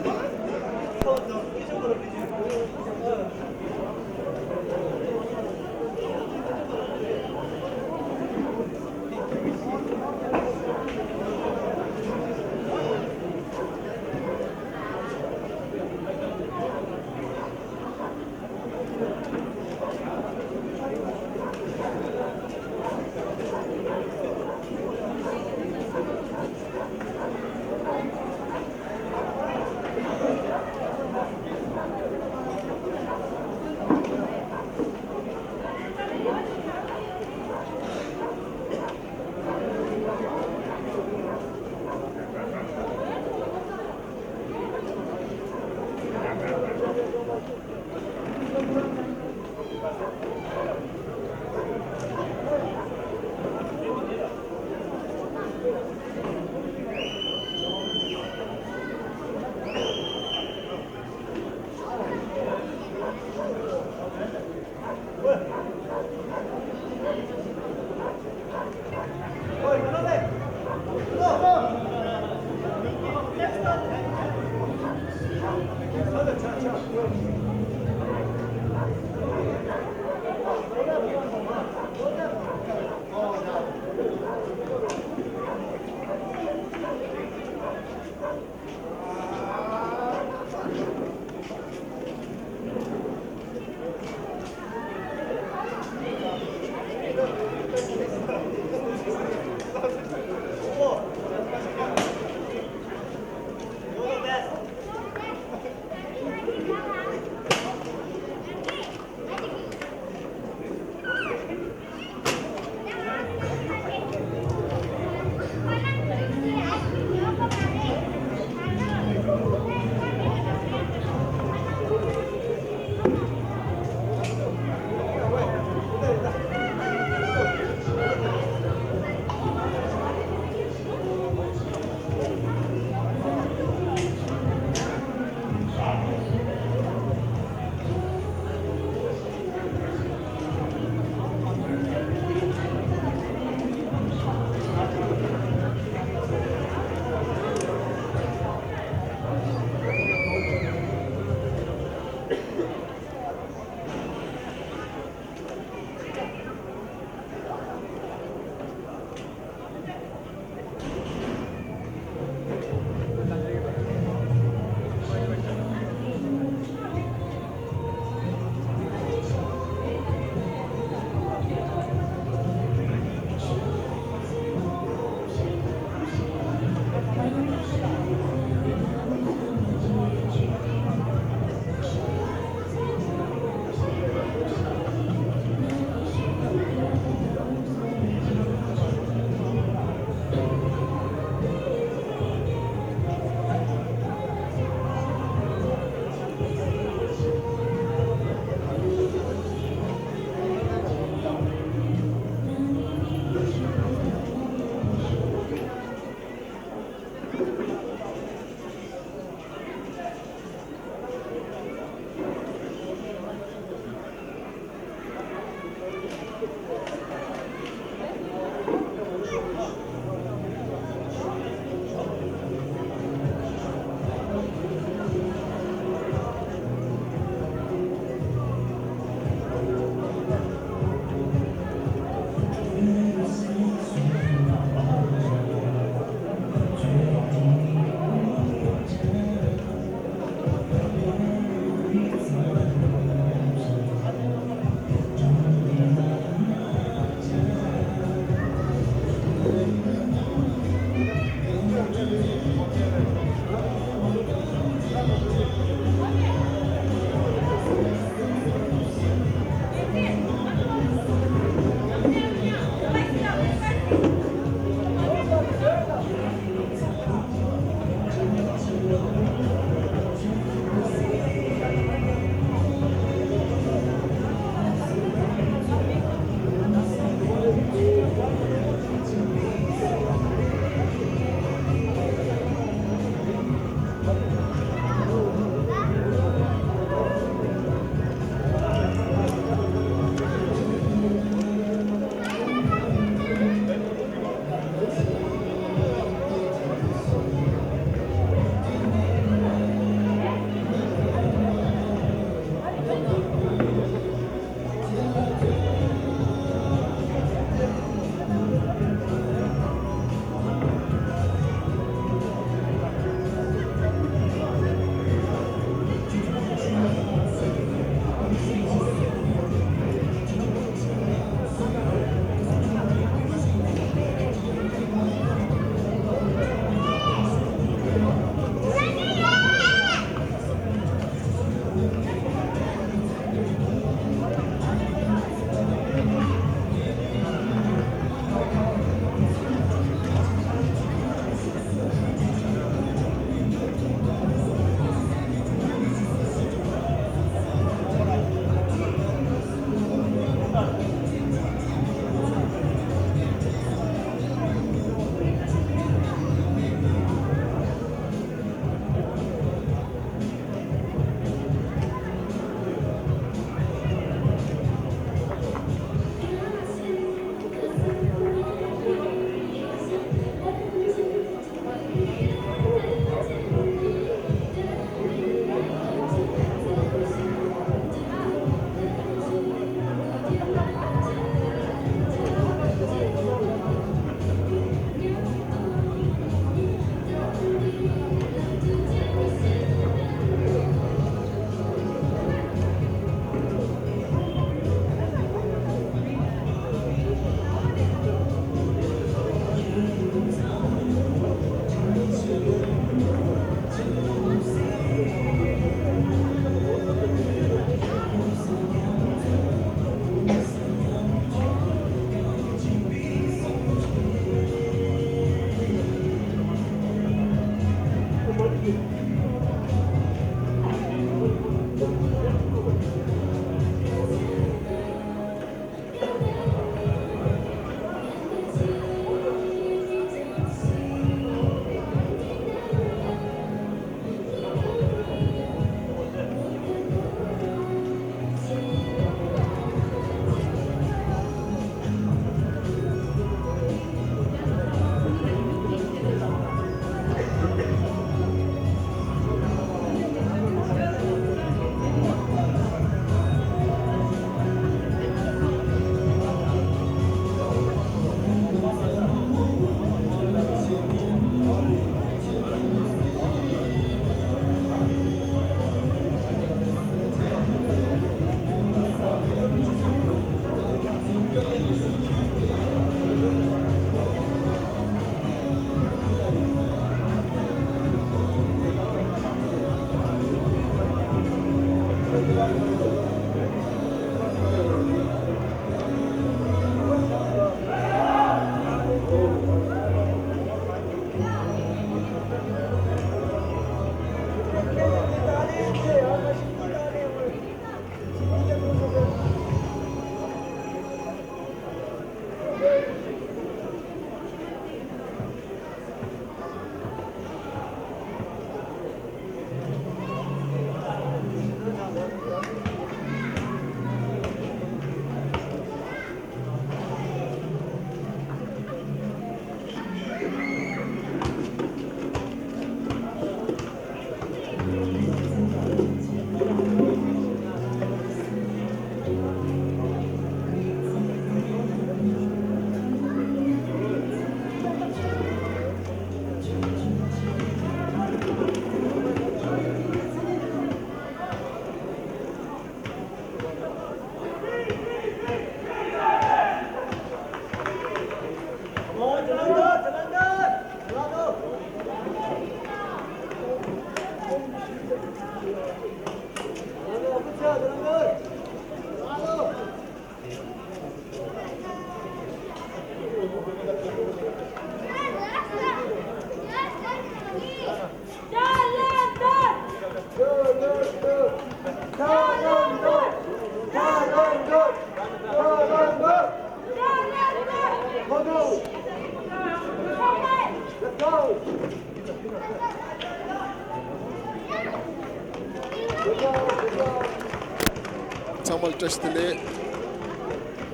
ཚང་མ་ལ་བཀྲ་ཤིས་བདེ་ལེགས།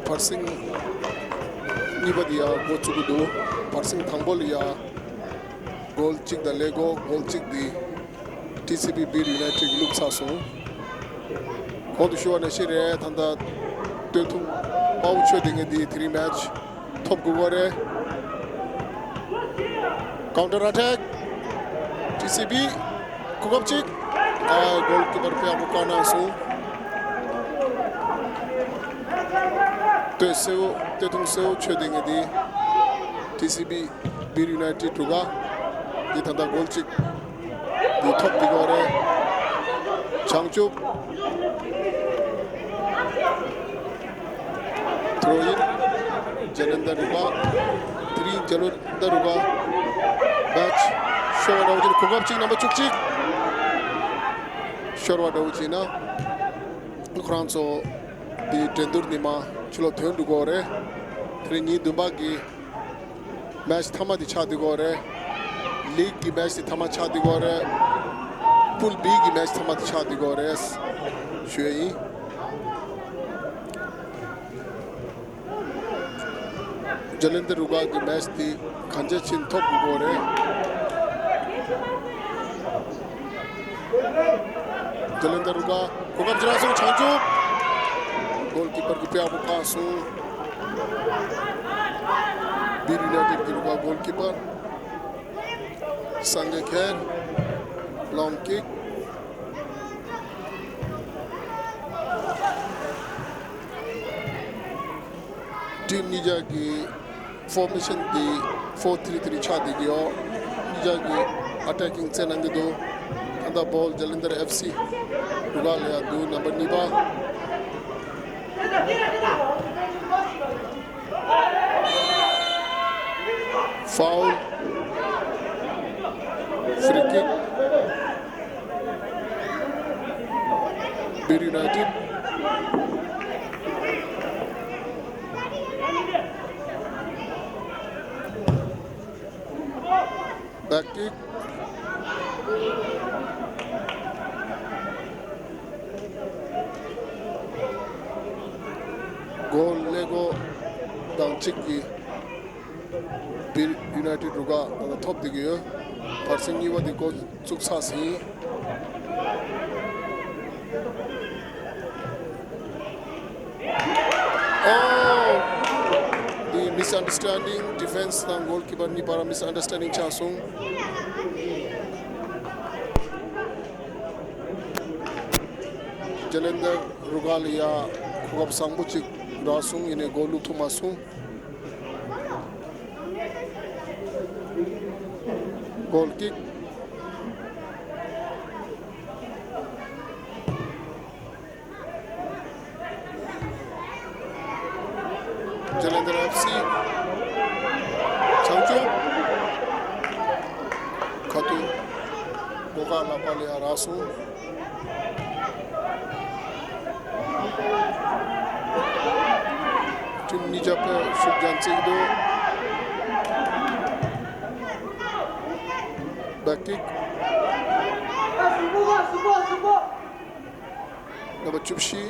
བར་གསེང་གཉིས་པ་འདི་ཡང་འགོ་བཙུགས་ཀྱི་འདུག་བར་གསེང་དང་པོ་ལ་ཡང་གོལ་གཅིག་དང་ཀླད་ཀོར་གོལ་གཅིག་འདི་ཊི་སི་བི་སྦིར་ཡུ་ནའི་ཊིཌ་བླུགས་ཚར་སོང་། གོང་དུ་ཞུ་བ་ནང་བཞིན་རེད། ད་ལྟ་སྟོད་ཐུང་དམར་པོ་ཆོས་སྡེ་ལྔ་འདི་དེ་རིང་མེ་ཆི་ཐོབ་དགོས་པ་རེད། ཀའུན་ཊར་ཨ་ཊེག་ཊི་སི་བི། གོ་སྐབས་གཅིག་ཨ། གོལ་ཀི་པར་དཔེ་ཡག་པོ་བཀག་གནང་སོང་། སྟོད་སེར་པོ་སྟོད་ཐུང་སེར་པོ་ཆོས་སྡེ་ལྔ་འདི་ཊི་སི་བི་སྦིར་ཡུ་ནའི་ཊིཌ་རུ་ཁག་འདི་ད་ལྟ་གོལ་གཅིག་འདི་ཐོབ་བསྡད་ཡོད་རེད། བྱང་ཆུབ། ཐོ་ཡིན། ཇ་ལན་དར་རུ་ཁག་དེ་རིང་ཇ་ལན་དར་རུ་ཁག་མེ་ཆི་ཤོར་བ་འདྲ་བོ་ཅིག་གོ་སྐབས་གཅིག་རྣམ་པ་བཅུ་གཅིག་ཤོར་བ་འདྲ་བོ་ཅིག་ན། ཁོ་རང་ཚོ་འདི་འགྲན་བསྡུར་ནི་མ་ཕྱི་ལོགས་ཐོན་འགྲོ་གི་ཡོད་རེད། དེ་རིང་ཉིན་བདུན་པ་གི་མེ་ཆི་མཐའ་མ་དེ་ཆགས་བསྡད་ཡོད་རེད། ལིག་གི་མེ་ཆི་དེ་མཐའ་མ་ཆགས་བསྡད་ཡོད་རེད། པུལ་བི་གི་མེ་ཆི་མཐའ་མ་དེ་ཆགས་བསྡད་ཡོད་རེད་ཞུ་ཡ་ཡིན། ཇ་ལན་དར་རུ་ཁག་གི་མེ་ཆི་དེ་གང་ཆ་ཕྱིན་ཐོབ་དགོས་ཀྱི་ཡོད་རེད། ཇ་ལན་དར་རུ་ཁག་གོ་སྐབས་ཅིག་རག་སོང་། བྱང་ཆུབ་གོལ་ཀི་པར་གྱིས་དཔེ་ཡག་པོ་བཀག་སོང་། སྦིར་ཡུ་ནའི་ཊིཌ་ཀྱི་རུ་ཁག་གོལ་ཀི་པར་སངས་རྒྱས་ཁེར་ལོང་ཀིག་ཊིམ་གཉིས་ཀྱི་ཕོར་མེ་ཤན་འདི་ཕོར་ཐི་རི་ཐི་རི་ཆགས་བསྡད་ཀྱི་ཡོད། གཉིས་ཀྱི་ཨ་ཊེག་གིང་རྩེད་གནང་གི་འདུག་ད་ལྟ་བོལ་ཇ་ལན་དར་ཨེཕ་སི་རུ་ཁག་ལ་ཡང་འདུག་ནམ་བར་གཉིས་པ། ཕའུལ། Free kick. Bir United. Back kick. Goal ལས་སྒོ་དང་གཅིག་གིས་Bir United རུ་ཁག་ཐོབ་བསྡད་ཀྱི་ཡོད། བར་གསེང་གཉིས་པ་དེ་འགོ་བཙུགས་ཚར་ཟིན། Oh! འདི་misunderstanding, defence དང་goalkeeper གཉིས་བར་misunderstanding ཆགས་སོང་། Jalandhar རུ་ཁག་ལ་ཡ་གོ་སྐབས་བཟང་པོ་ཅིག་རག་སོང་། ཡིན་ནའི་goal བླུག་ཐུབ་མ་སོང་། Goal kick. Jalandhar F C བྱང་ཆུབ། ཁ་ཐུག་སྒོ་ཁ་ལག་པ་ལ་ཡ་རག་སོང་། ཊིམ་གཉིས་ཆ་དཔེ་ཤུགས་རྒྱག་རྩེད་འདུག Back kick. རྣམ་པ་བཅུ་བཞི།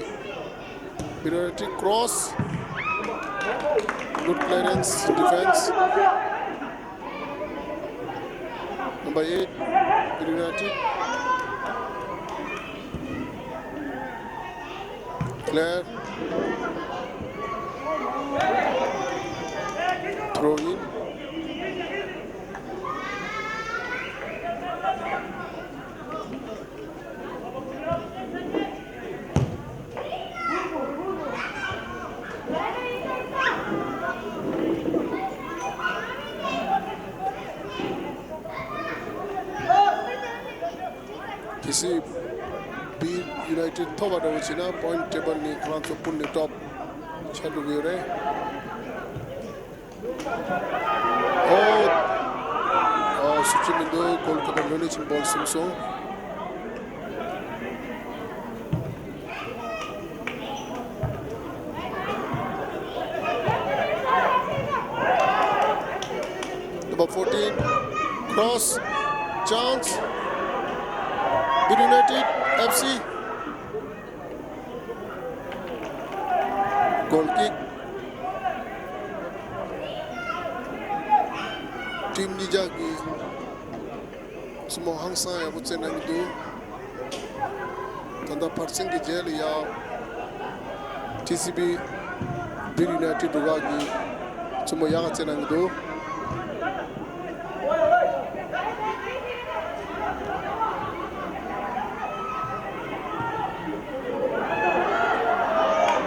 Bir United cross. Good clearance, defence. Number eight, Bir United. Clear. Throw in. གལ་སྲིད་Bir United ཐོབ་པ་འདྲ་བོ་བྱས་ན་point table ནི་ཁོ་རང་ཚོ་ཀུན་ནས་top ཆགས་འགྲོ་གི་ཡོད་རེད། ཨོ། ཨོ། སུ་ཅི་མི་འདུག goalkeeper ལྷོད་ལྷོད་ཅིག་ball སིམ་སོང་། Number fourteen, cross, chance, Bir United F C. Goal kick. ཊིམ་གཉིས་ཆ་གི་བཙུན་མོ་ཧང་སང་ཡག་པོ་རྩེད་གནང་གི་འདུག་ད་ལྟ་བར་གསེང་གི་རྗེས་ལ་ཡ་ཊི་སི་བི་Bir United རུ་ཁག་གི་བཙུན་མོ་ཡག་ག་རྩེད་གནང་གི་འདུག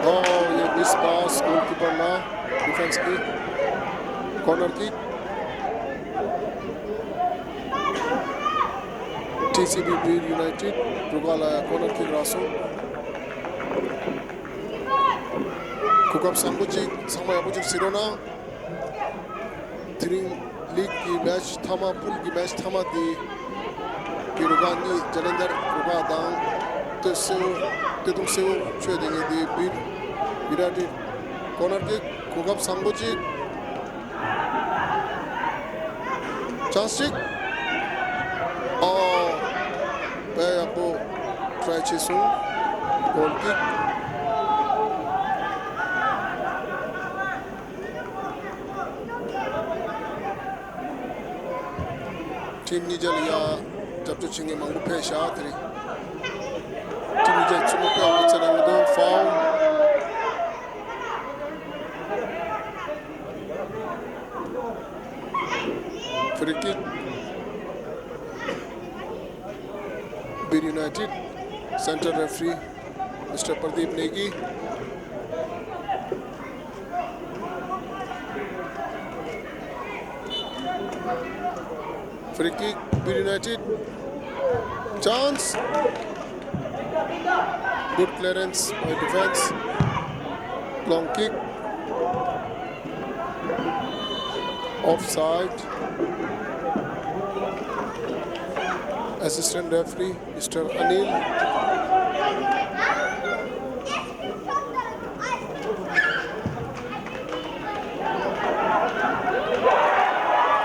Oh, yeah, miss pass, goalkeeper ལ་defence གི་corner kick. ཊི་སི་བི་Bir United རུ་ཁག་ལ་corner kick རག་སོང་། གོ་སྐབས་བཟང་པོ་ཅིག་ཚང་མ་ཡག་པོ་ཅིག་གཟིགས་རོགས་གནང་། དེ་རིང་ལིག་གི་མེ་ཆི་མཐའ་མ། པུལ་གི་མེ་ཆི་མཐའ་མ་དེ་གི་རུ་ཁག་གཉིས། ཇ་ལན་དར་རུ་ཁག་དང་སྟོད་སེའུ། སྟོད་ཐུང་སེའུ་ཆོས་དེ་ངེས་དེ་བིར་བི་ར་ཏི་ཀོར་ནར་ཀིག་གོ་སྐབས་བཟང་པོ་ཅིག་ཆན་སི་ཅིག་ཨོ། དཔེ་ཡག་པོ་ཊ་རའི་བྱས་སོང་། གོལ་ཀིག་ཊིམ་གཉིས་ཆ་ལ་ཡ་རྒྱབ་སྐྱོར་བྱེད་མཁན་མང་པོ་ཕེབས་ཤག་དེ་རིང་ཊིམ་གཉིས་ཆ་བཙུན་མོ་དཔེ་ཡག་པོ་རྩེད་གནང་གི་འདུག་ཕའུལ། Free kick. Bir United. Centre referee Mister Pradeep Negi. Free kick, Bir United. Chance. Good clearance by defence. Long kick. Offside. Assistant referee Mister Anil.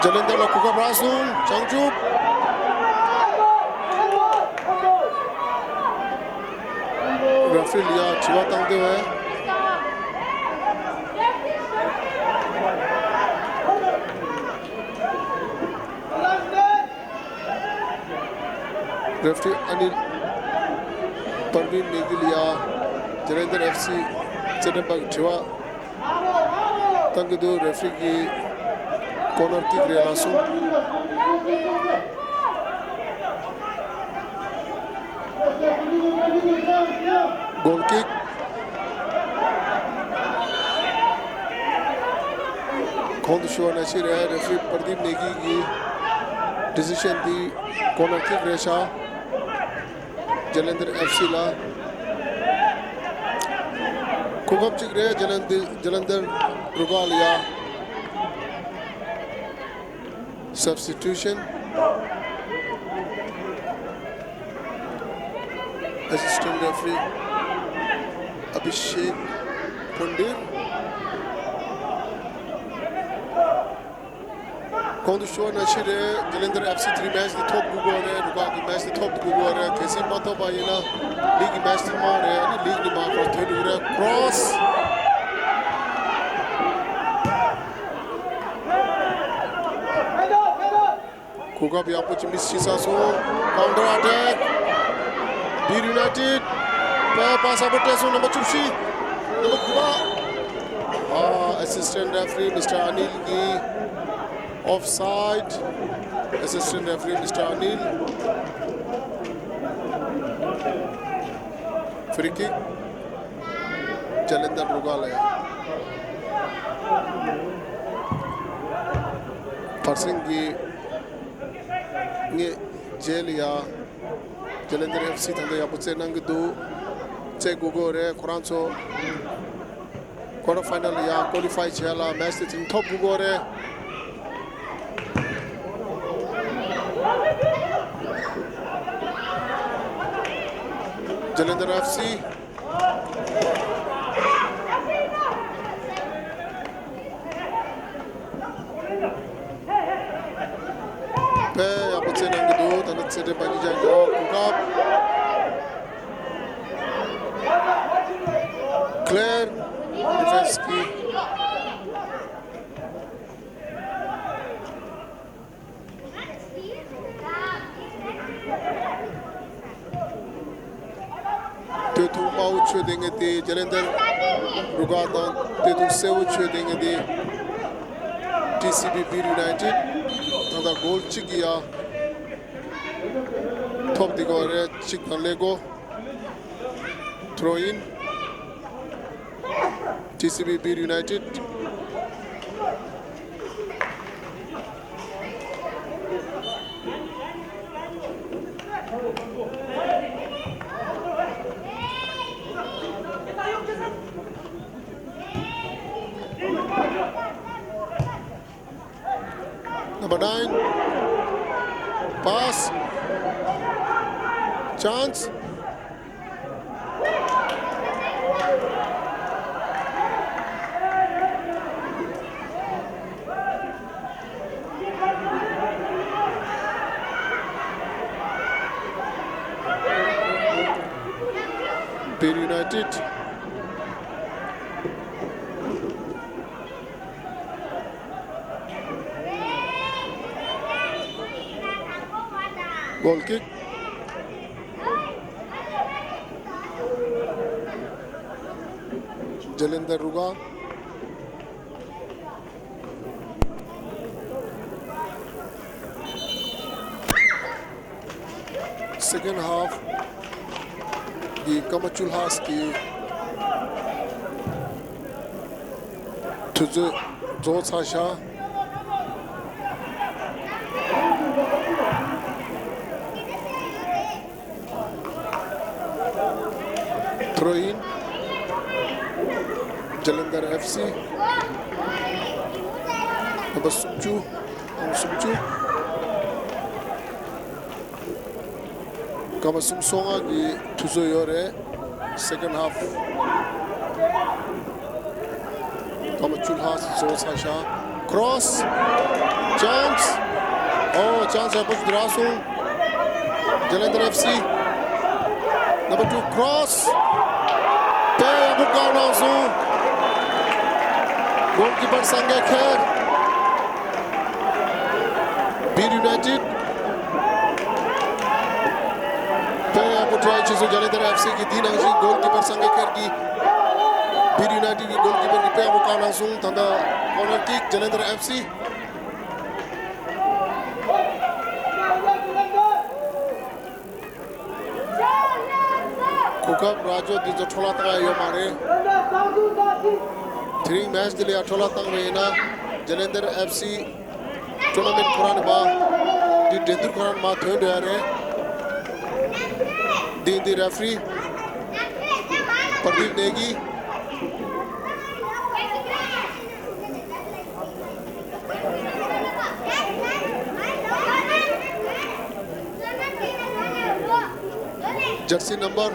Jalendar ལ་གོ་སྐབས་རག་སོང་། བྱང་ཆུབ། Referee ལ་ཡ་དྲི་བ་བཏང་དེ་བས། Referee Anil Parveen Negi ལ་ཡ་Jalendar F C རྩེད་འགྲན་པ་གི་དྲི་བ་བཏང་གི་འདུག Referee གི་corner kick རེད་ལགས་སོ། Goal kick. གོང་དུ་ཞུ་བ་ནང་བཞིན་རེད། Referee Pardeep Negi གི་decision འདི་corner kick རེད་ཤག Jalandhar F C ལ་གོ་སྐབས་གཅིག་རེད། Jalandhar Jalandhar རུ་ཁག་ལ་ཡ། Substitution. Assistant referee Abhishek Pandit. གོང་དུ་ཞུ་བ་ནང་བཞིན་རེད། Jalandhar F C དེ་རིང་match འདི་ཐོབ་དགོས་ཀྱི་རེད། རུ་ཁག་གི་match འདི་ཐོབ་དགོས་ཀྱི་རེད། གལ་སྲིད་མ་ཐོབ་པ་ཡིན་ན་league གི་match ཐོག་མ་རེད། ཨ་ནི་league ནས་མར་ཁོ་ཐོན་འགྲོ་གི་རེད། Cross. གོ་སྐབས་ཡག་པོ་ཅིག་miss བྱས་ཚར་སོང་། Counter attack. Birr United པས་པ་ས་པོ་སྤྲད་སོང་། number བཅུ་བཞི། number དགུ་པ། ཨ། assistant referee Mister Anil གི་offside. Assistant referee Mister Anil. Free kick. Jalandhar རུ་ཁག་ལ་ཡ། བར་སེང་གི་ངས་རྗེས་ལ་ཡ། Jalandhar F C ད་ལྟ་ཡག་པོ་རྩེད་གནང་གི་འདུག་རྩེད་དགོས་ཀྱི་རེད། ཁོ་རང་ཚོ་quarter final ལ་ཡ་qualify བྱས་ལ་match དེ་ཚིག་ཐོབ་དགོས་ཀྱི་རེད། Jalandhar F C པས་ཡག་པོ་རྩེད་གནང་གི་འདུག་ད་ནི་རྩེད་འགྲན་པ་གཉིས་ཆ་ཡོད། གོ་སྐབས། Clear defense གི། སྟོད་ཐུང་དམར་པོ་མཆོད་དེ་ངེས་ཏེ་Jalandhar རུ་ཁག་དང་སྟོད་ཐུང་སེར་པོ་མཆོད་དེ་ངེས་ཏེ་T C B Birr United ད་ལྟ་goal གཅིག་གི་ཡ་ཐོབ་དེ་གོ་རེད། གཅིག་དང་ཀླད་ཀོར། Throw in. T C B Birr United. Number nine. Pass. Chance. Birr United. Goal kick. Jalandhar རུ་ཁག Second half གི་སྐར་མ་བཅུ་ལྷག་གི་དུས་ཚོད་རྫོགས་ཚར་ཤག Throw in. Jalandhar F C. Number སུམ་ཅུ། number སུམ་ཅུ། སྐར་མ་སུམ་ཅུ་སོ་ལྔ་གི་དུས་ཚོད་ཡོད་རེད། Second half. སྐར་མ་བཅུ་ལྷག་རྫོགས་ཚར་ཤག Cross. Chance. Oh, chance ཡག་པོ་ཞིག་རག་སོང་། Jalandhar F C. Number two cross. དཔེ་ཡག་པོ་བཀག་གནང་སོང་། Goalkeeper སངས་རྒྱས་ཁེར། Beer United. དཔེ་ཡག་པོ་try བྱས་སོང་། Jalandhar F C གི་དེའི་ནང་བཞིན་goalkeeper སངས་རྒྱས་ཁེར་གྱིས་Beer United གི་goalkeeper གྱིས་དཔེ་ཡག་པོ་བཀག་གནང་སོང་། ད་ལྟ་corner kick Jalandhar F C. གོ་སྐབས་རག་ཆོག་འདི་ཚོ་འཕྲོ་བརླག་བཏང་ཡ་ཡོད་མ་རེད། དེ་རིང་match འདི་ལ་ཡ་འཕྲོ་བརླག་བཏང་བ་ཡིན་ན་Jalandhar F C tournament ཁོ་རང་ནས་མར་འདི་འགྲན་བསྡུར་ཁོ་རང་ནས་མར་ཐོན་འགྲོ་ཡ་རེད། འདི་འདི་referee Pradeep Negi. Jersey number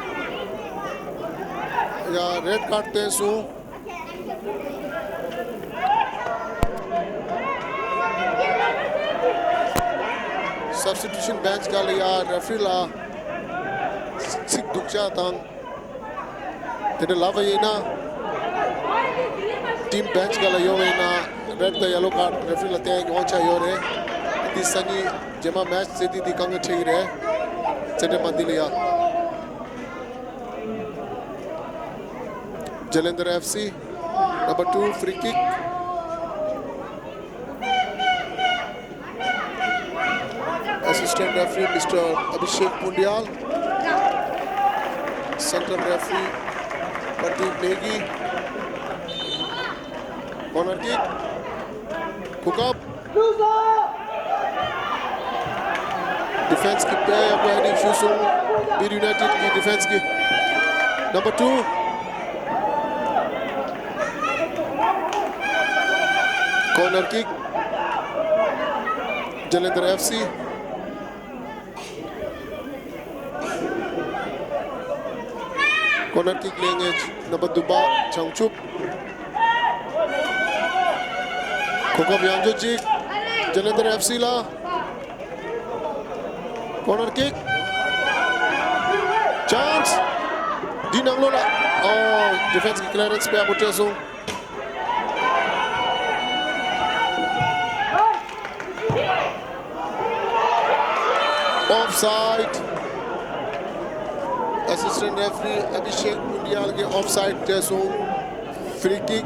ཡ་red card བསྟན་སོང་། Substitution bench སྒང་ལ་ཡ་referee ལ་ཚིག་སྡུག་ཅག་དང་། དེ་འདྲ་ལབ་པ་ཡིན་ན། Team bench སྒང་ལ་ཡོང་བ་ཡིན་ན་red དང་yellow card referee ལ་བསྟན་ཡོང་ཆ་ཡོད་རེད། འདི་སང་ཉིན་རྗེས་མ་match རྩེད་དུས་འདི་དཀའ་ངལ་འཕྲད་ཀྱི་རེད། རྩེད་འགྲན་པ་འདི་ལ་ཡ། Jalandhar F C, number two, free kick. Assistant referee Mister Abhishek Pundial. Central referee Pradeep Negi. Corner kick. Hook up. Defense གི་དཔེ་ཡག་པོ་heading བྱས་སོང་། Beer United གི་defense གི། Number two. Corner kick. Jalandhar F C. Corner kick ལེན་མཁན་number བདུན་པ་བྱང་ཆུབ། གོ་སྐབས་ཡང་བསྐྱར་ཅིག Jalandhar F C ལ། Corner kick. Chance. འདི་ནང་ལོགས་ལ། ཨོ། Defense གི་clearance དཔེ་ཡག་པོ་སྤྲད་སོང་། Offside. Assistant referee Abhishek Pundial གིས་offside སྤྲད་སོང་། Free kick.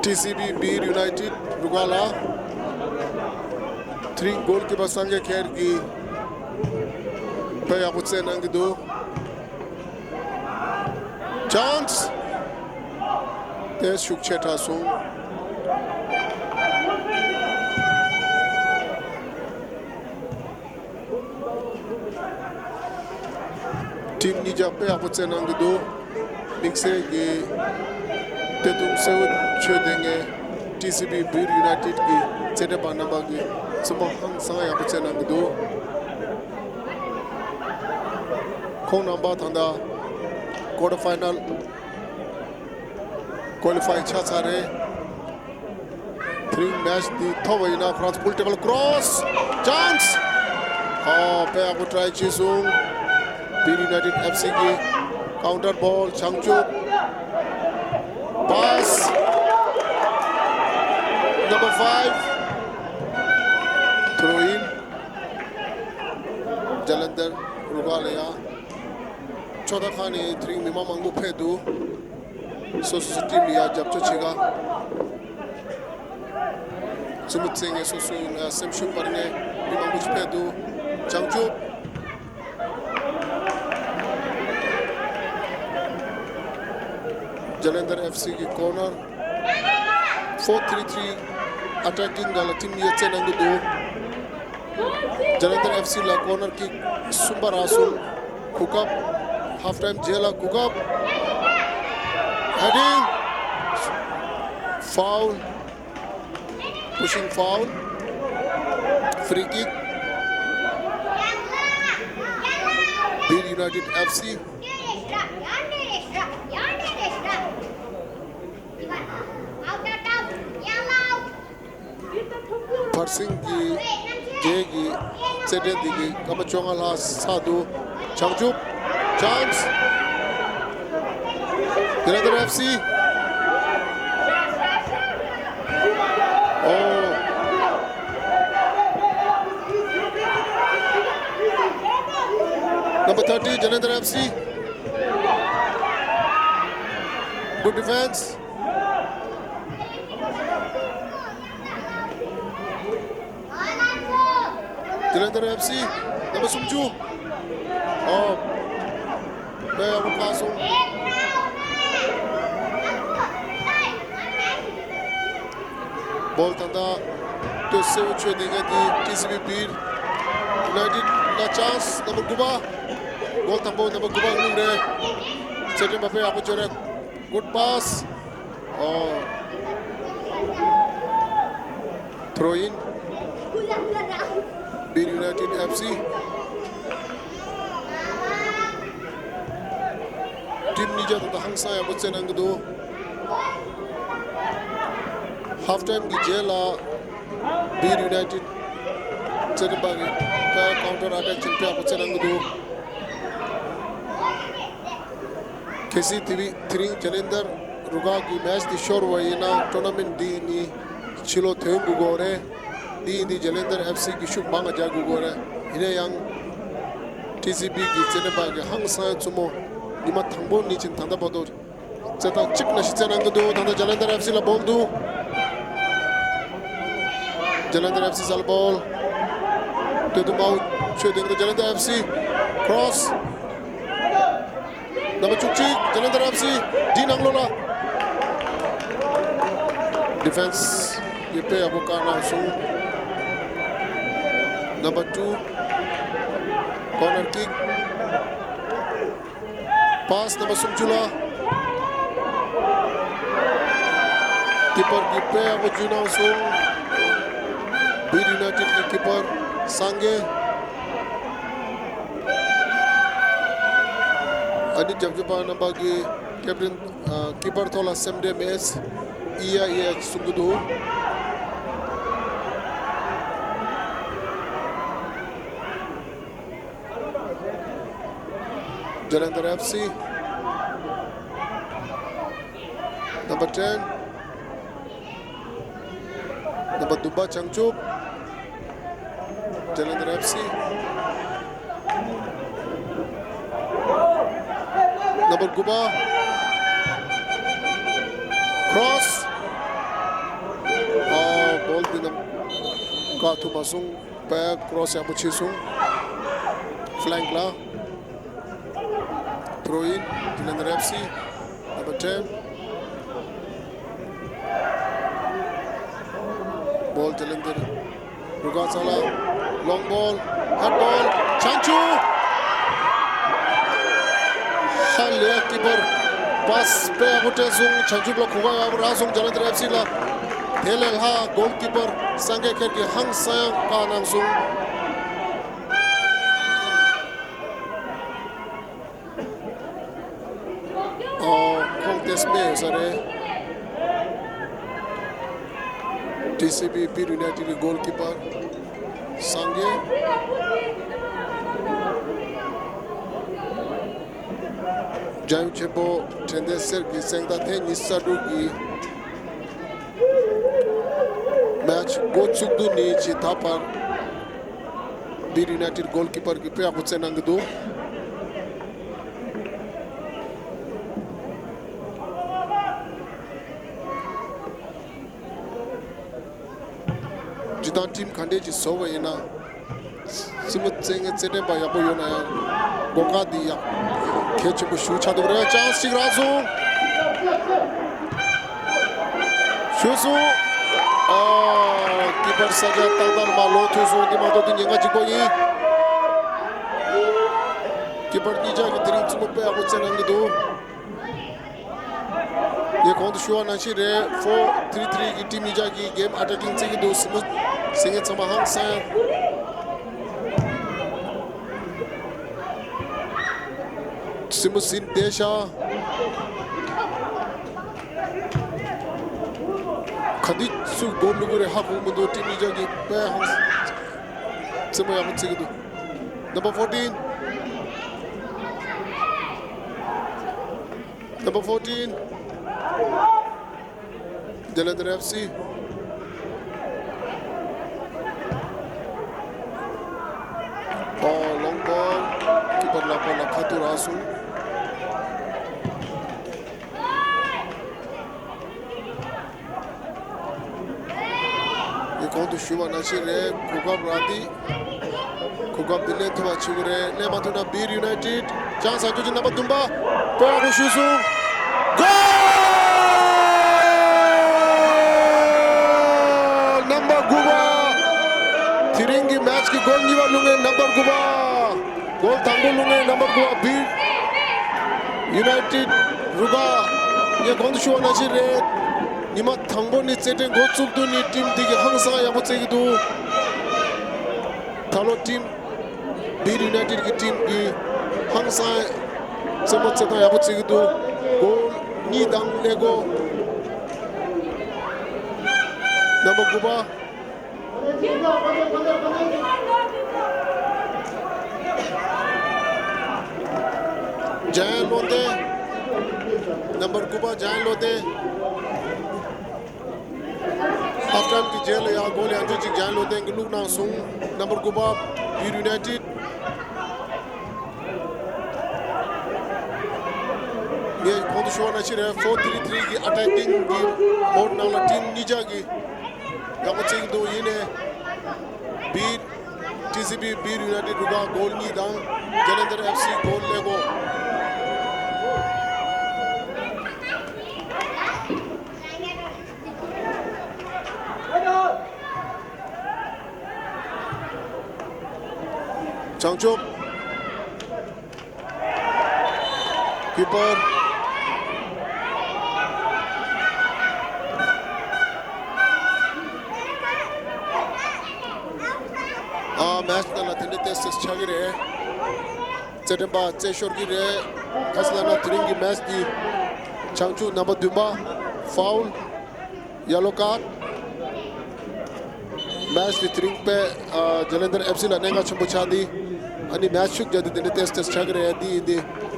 T C B Beer United རུ་ཁག་ལ། དེ་རིང་goalkeeper སངས་རྒྱས་ཁེར་གྱིས་དཔེ་ཡག་པོ་རྩེད་གནང་གི་འདུག Chance. དེ་ཤུགས་ཆེ་དྲགས་སོང་། Team གཉིས་ཀྱང་དཔེ་ཡག་པོ་རྩེད་གནང་གི་འདུག་དམིགས་བསལ་གྱིས་ཏེ་ཏུང་སེའུ་ཆོས་ལྡན་ངས་T C B Beer United གི་རྩེད་འགྲན་པ་རྣམ་པ་གི་རྩེད་མོ་ཧང་སང་ཡག་པོ་རྩེད་གནང་གི་འདུག་ཁོང་རྣམ་པ་ད་ལྟ་quarter final qualify ཆགས་ཚར་རེད། དེ་རིང་match འདི་ཐོབ་པ་ཡིན་ན་ཁོ་རང་ཚོ་pool table cross chance. ཨོ། དཔེ་ཡག་པོ་try བྱས་སོང་། Beer United F C གི་counter ball བྱང་ཆུབ། Pass. Number five. Throw in. Jalandhar རུ་ཁག་ལ་ཡ། ཕྱོགས་མཐའ་ཁག་ནས་དེ་རིང་མི་མང་མང་པོ་ཕེབས་འདུག་སོ་སོ་སོ་team ལ་ཡ་རྒྱབ་སྐྱོར་བྱེད་ག་རྩེད་མོ་རྩེ་མཁན་སོ་སོའི་ལ་སེམས་ཤུགས་སྤར་མཁན་མི་མང་པོ་ཞིག་ཕེབས་འདུག་བྱང་ཆུབ། Jalandhar F C གི་corner. Four three three attacking སྒང་ལ་team གཉིས་རྩེད་གནང་གི་འདུག Jalandhar F C ལ་corner kick གསུམ་པ་རག་སོང་། གོ་སྐབས། half time རྗེས་ལ་གོ་སྐབས། Heading. Foul. Pushing foul. Free kick. Beer United F C. ཕར་སེང་གི་རྗེས་ཀྱི་རྩེད་འགྲན་འདི་གི་སྐར་མ་བཅོ་ལྔ་ལྷག་ཚར་འདུག་བྱང་ཆུབ། Chance. Jailandhar F C. Oh. Number thirty, Jailandhar F C. Good defense. Jailandhar F C, number སུམ་ཅུ། ཨོ། དཔེ་ཡག་པོ་བཀག་སོང་། བྷོལ་ད་ལྟ་སྟོད་སེར་པོ་མཆོད་དེ་ངས་དེ་ཊི་སི་བི་བིར་ཡུ་ནའི་ཊིཌ་ལ་ཅན་སི། ནམ་བར་དགུ་པ། གོལ་དང་པོ་ནམ་བར་དགུ་པ་བླུགས་རེད། རྩེད་འགྲན་པ་དཔེ་ཡག་པོ་བྱས་རེད། Good pass. Oh. Throw in. Beer United F C. ཊིམ་གཉིས་ཆ་ད་ལྟ་ཧང་སང་ཡག་པོ་རྩེད་གནང་གི་འདུག Half time གི་རྗེས་ལ་Beer United རྩེད་འགྲན་པ་གི་ད་counter attack ཆེན་པོ་ཡག་པོ་རྩེད་གནང་གི་འདུག་གལ་སྲིད་དེ་རིང་དེ་རིང་ཇ་ལན་དར་རུ་ཁག་གི་མེ་ཆི་འདི་ཤོར་བ་ཡིན་ན་ཊོར་ན་མེན་ཊི་འདི་ནི་ཕྱི་ལོགས་ཐོན་དགོས་ཀྱི་རེད། འདི་ཡིན་དུས་ཇ་ལན་དར་ཨེཕ་སི་གི་ཤུགས་མང་ང་རྒྱག་དགོས་ཀྱི་རེད། ཡིན་ན་ཡང་ཊི་སི་བི་གི་རྩེད་འགྲན་པ་གི་ཧང་སང་ཡ་བཙུན་མོ་ཉི་མ་དང་པོ་ནས་ཕྱིན་ད་ལྟ་བར་དུ་རྩེད་ཐག་གཅིག་ནང་བཞིན་རྩེད་གནང་གི་འདུག་ད་ལྟ་ཇ་ལན་དར་ཨེཕ་སི་ལ་བྷོལ་འདུག་ཇ་ལན་དར་ཨེཕ་སི་སར་བྷོལ། སྟོད་དུ་མའོ་ཆོས་ལྡན་གྱི་ཇ་ལན་དར་ཨེཕ་སི་ཁྲོ་སི། ནམ་བར་བཅུ་གཅིག་ཇ་ལན་དར་ཨེཕ་སི་འདི་ནང་ལོགས་ལ། ཌི་ཕེན་སི་ཡིས་དཔེ་ཡག་པོ་བཀག་གནང་སོང་། Number two, corner kick. པཱ་སི་ནམ་བར་སུམ་ཅུ་ལ། ཀི་པར་གྱིས་དཔེ་ཡག་པོ་འཇུས་གནང་སོང་། བིར་ཡུ་ནའི་ཊིཌ་ཀྱི་ཀི་པར་སངས་རྒྱས། ཨ་ནི་རྒྱབ་སྐྱོར་པ་རྣམ་པ་གིས་ཀེབ་ཊན་ཨ་ཀི་པར་ཐོག་ལ་སེམས་ཁྲལ་མེད། ཨི་ཡ་ཨི་ཡ་གསུང་གི་འདུག་ཇ་ལན་དར་ཨེཕ་སི། Number ten. Number བདུན་པ་བྱང་ཆུབ། ཇ་ལན་དར་ཨེཕ་སི། Number དགུ་པ། ཁྲོ་སི། ཨ་བྷོལ་འདི་ནམ་བཀག་ཐུབ་མ་སོང་། པ་ཁྲོ་སི་ཡག་པོ་ཕྱིན་སོང་། ཕ་ལེང་ལ། Throw in, ཇ་ལན་དར་ཨེཕ་སི། Number ten. བྷོལ་ཇ་ལན་དར་རུ་ཁག་ཚང་ལ། Long ball, head ball, བྱང་ཆུབ། ཧ་ལས་ཀི་པར་པཱ་སི་དཔེ་ཡག་པོ་སྤྲད་སོང་། བྱང་ཆུབ་ལ་གོ་སྐབས་ཡག་པོ་རག་སོང་། ཇ་ལན་དར་ཨེཕ་སི་ལ། དེ་ལས་ལྷག་གོལ་ཀི་པར་སངས་རྒྱས་ཁེར་གྱིས་ཧང་སང་ཡང་བཀག་གནང་སོང་། ཨོ། ཁོང་ཏེ་སྨད་ཡོད་ས་རེད། ཊི་སི་བི་བིར་ཡུ་ནའི་ཊིཌ་ཀྱི་གོལ་ཀི་པར་སངས་རྒྱས། རྒྱལ་ཡུམ་ཆེན་པོ་དྲན་རྟེན་གསེར་གྱི་གཟེངས་རྟགས་ཐེངས་ཉི་ཤུ་རྩ་དྲུག་གི་མེ་ཆི་འགོ་བཙུགས་དུས་ནས་ཇི་ད་བར། བིར་ཡུ་ནའི་ཊིཌ་གོལ་ཀི་པར་གྱིས་དཔེ་ཡག་པོ་རྩེད་གནང་གི་འདུག་སྤྱིར་བཏང་ཊིམ་ག་འདྲས་ཅིག་བཟོ་བ་ཡིན་ན། རྩེད་མོ་རྩེ་མཁན་རྩེད་འགྲན་པ་ཡག་པོ་ཡོད་ན་ཡང་། གོ་སྐབས་འདི་ཡག་གལ་ཆེན་པོ་ཞིག་ཆགས་འདུག་རེད། ཅན་སི་ཅིག་རག་སོང་། ཞུ་སོང་། ཨ། ཀི་པར་ས་ཆ་ཏག་ཏག་ལ་མར་ལོག་ཐུབ་སོང་། འདི་མ་གཏོགས་འདི་ཉེན་ཁ་གཅིག་པོ་ཡིན། ཀི་པར་གཉིས་ཆ་གིས་དེ་རིང་རྩེད་མོ་དཔེ་ཡག་པོ་རྩེད་གནང་གི་འདུག་ངས་གོང་དུ་ཞུ་བ་ནང་བཞིན་རེད། ཕོར་ཐི་རི་ཐི་རི་གི་ཊིམ་གཉིས་ཆ་གི་གེམ་ཨ་ཊེ་ཀིང་བརྩི་གི་འདུག་སྲིད་མོ་ཟིན་མཁན་ཚང་མ་ཧང་སང་། སྲིད་མོ་ཟིན་བསྡད་ཤག་ག་དུས་སུ་གོལ་བླུག་གི་རེད་ཧ་གོ་མི་འདུག་ཊིམ་གཉིས་ཆ་གི་དཔེ་ཧང་སང་། རྩེད་མོ་ཡག་པོ་རྩེ་གི་འདུག Number fourteen. Number fourteen. Jalandhar F C. Oh, long ball. Keeper ལ་པ་ལ་ཁ་ཐུག་རག་སོང་། ངས་གོང་དུ་ཞུས་པ་ནང་བཞིན་རེད། གོ་སྐབས་རག་དུས། གོ་སྐབས་འདི་ལེན་ཐུབ་པ་བྱེད་དགོས་རེད། ལེན་མ་ཐུབ་ན་བིར་ཡུ་ནའི་ཊེཌ་ཅང་ས་ཁྱོད་ཀྱི་རྣམ་པ་བདུན་པ་དཔེ་ཡག་པོ་གཞུས་སོང་། གོལ། རྣམ་པ་དགུ་པ། དེ་རིང་གི་མེ་ཆི་གི་གོལ་གཉིས་པ་བླུགས་མཁན་རྣམ་པ་དགུ་པ། གོལ་དང་པོ་བླུགས་མཁན་རྣམ་པ་དགུ་པ་བིར་ཡུ་ནའི་ཊེཌ་རུ་ཁག་ངས་གོང་དུ་ཞུ་བ་ནང་བཞིན་རེད། ཉི་མ་དང་པོ་ནས་རྩེད་འགྲན་འགོ་བཙུགས་དུས་ནས་ཊིམ་འདི་གི་ཧང་སང་ཡག་པོ་རྩེད་ཀྱི་འདུག་ད་ལོ་ཊིམ་བིར་ཡུ་ནའི་ཊེཌ་ཀྱི་ཊིམ་གྱི་ཧང་སང་རྩེད་མོ་རྩེད་སྟངས་ཡག་པོ་རྩེད་ཀྱི་འདུག་གོལ་གཉིས་དང་ཀླད་ཀོར། རྣམ་པ་དགུ་པ། འཇམ་དབྱངས་བློ་ལྡན། རྣམ་པར་དགུ་པ་འཇམ་དབྱངས་བློ་ལྡན། ཧབ་ཊའིམ་གྱི་རྗེས་ལ་ཡང་གོལ་ཡང་བསྐྱར་ཅིག་འཇམ་དབྱངས་བློ་ལྡན་གྱིས་བླུགས་གནང་སོང་། རྣམ་པར་དགུ་པ་བིར་ཡུ་ནའི་ཊེཌ། ངས་གོང་དུ་ཞུ་བ་ནང་བཞིན་རེད། ཕོར་ཐི་རི་ཐི་རི་གི་ཨ་ཊེ་ཀིང་གི་མོཌ་ནང་ལ་ཊིམ་གཉིས་ཆ་གི་ཡག་པོ་རྩེད་ཀྱི་འདུག་ཡིན་ནའི་བིར་ཊི་སི་བི་བིར་ཡུ་ནའི་ཊེཌ་རུ་ཁག་གོལ་གཉིས་དང་ཇ་ལན་དར་ཨེཕ་སི་གོལ་ཀླད་ཀོར། བྱང་ཆུབ། གུས་པར། ཨ་མེ་ཆི་ནང་ལ་དེ་འདྲ་ཏོག་ཙམ་ཆགས་ཀྱི་རེད། རྩེད་འགྲན་པ་རྩེད་ཤོར་གྱི་རེད། ག་ཟེར་ལབ་ན་དེ་རིང་གི་མེ་ཆི་འདི་བྱང་ཆུབ་རྣམ་པ་བདུན་པ་ཕའུལ། ཡེ་ལོ་ཀརཌ། མེ་ཆི་དེ་རིང་དཔེ་ཨ་ཇ་ལན་དར་ཨེཕ་སི་ལ་གནད་འགག་ཆེན་པོ་ཆགས་འདི། ཨ་ནི་མེ་ཆི་ཤུགས་རྒྱག་འདི་དེ་འདྲ་ཏོག་ཙམ་ཆགས་ཀྱི་རེད། འདི་ཡིན་འདི་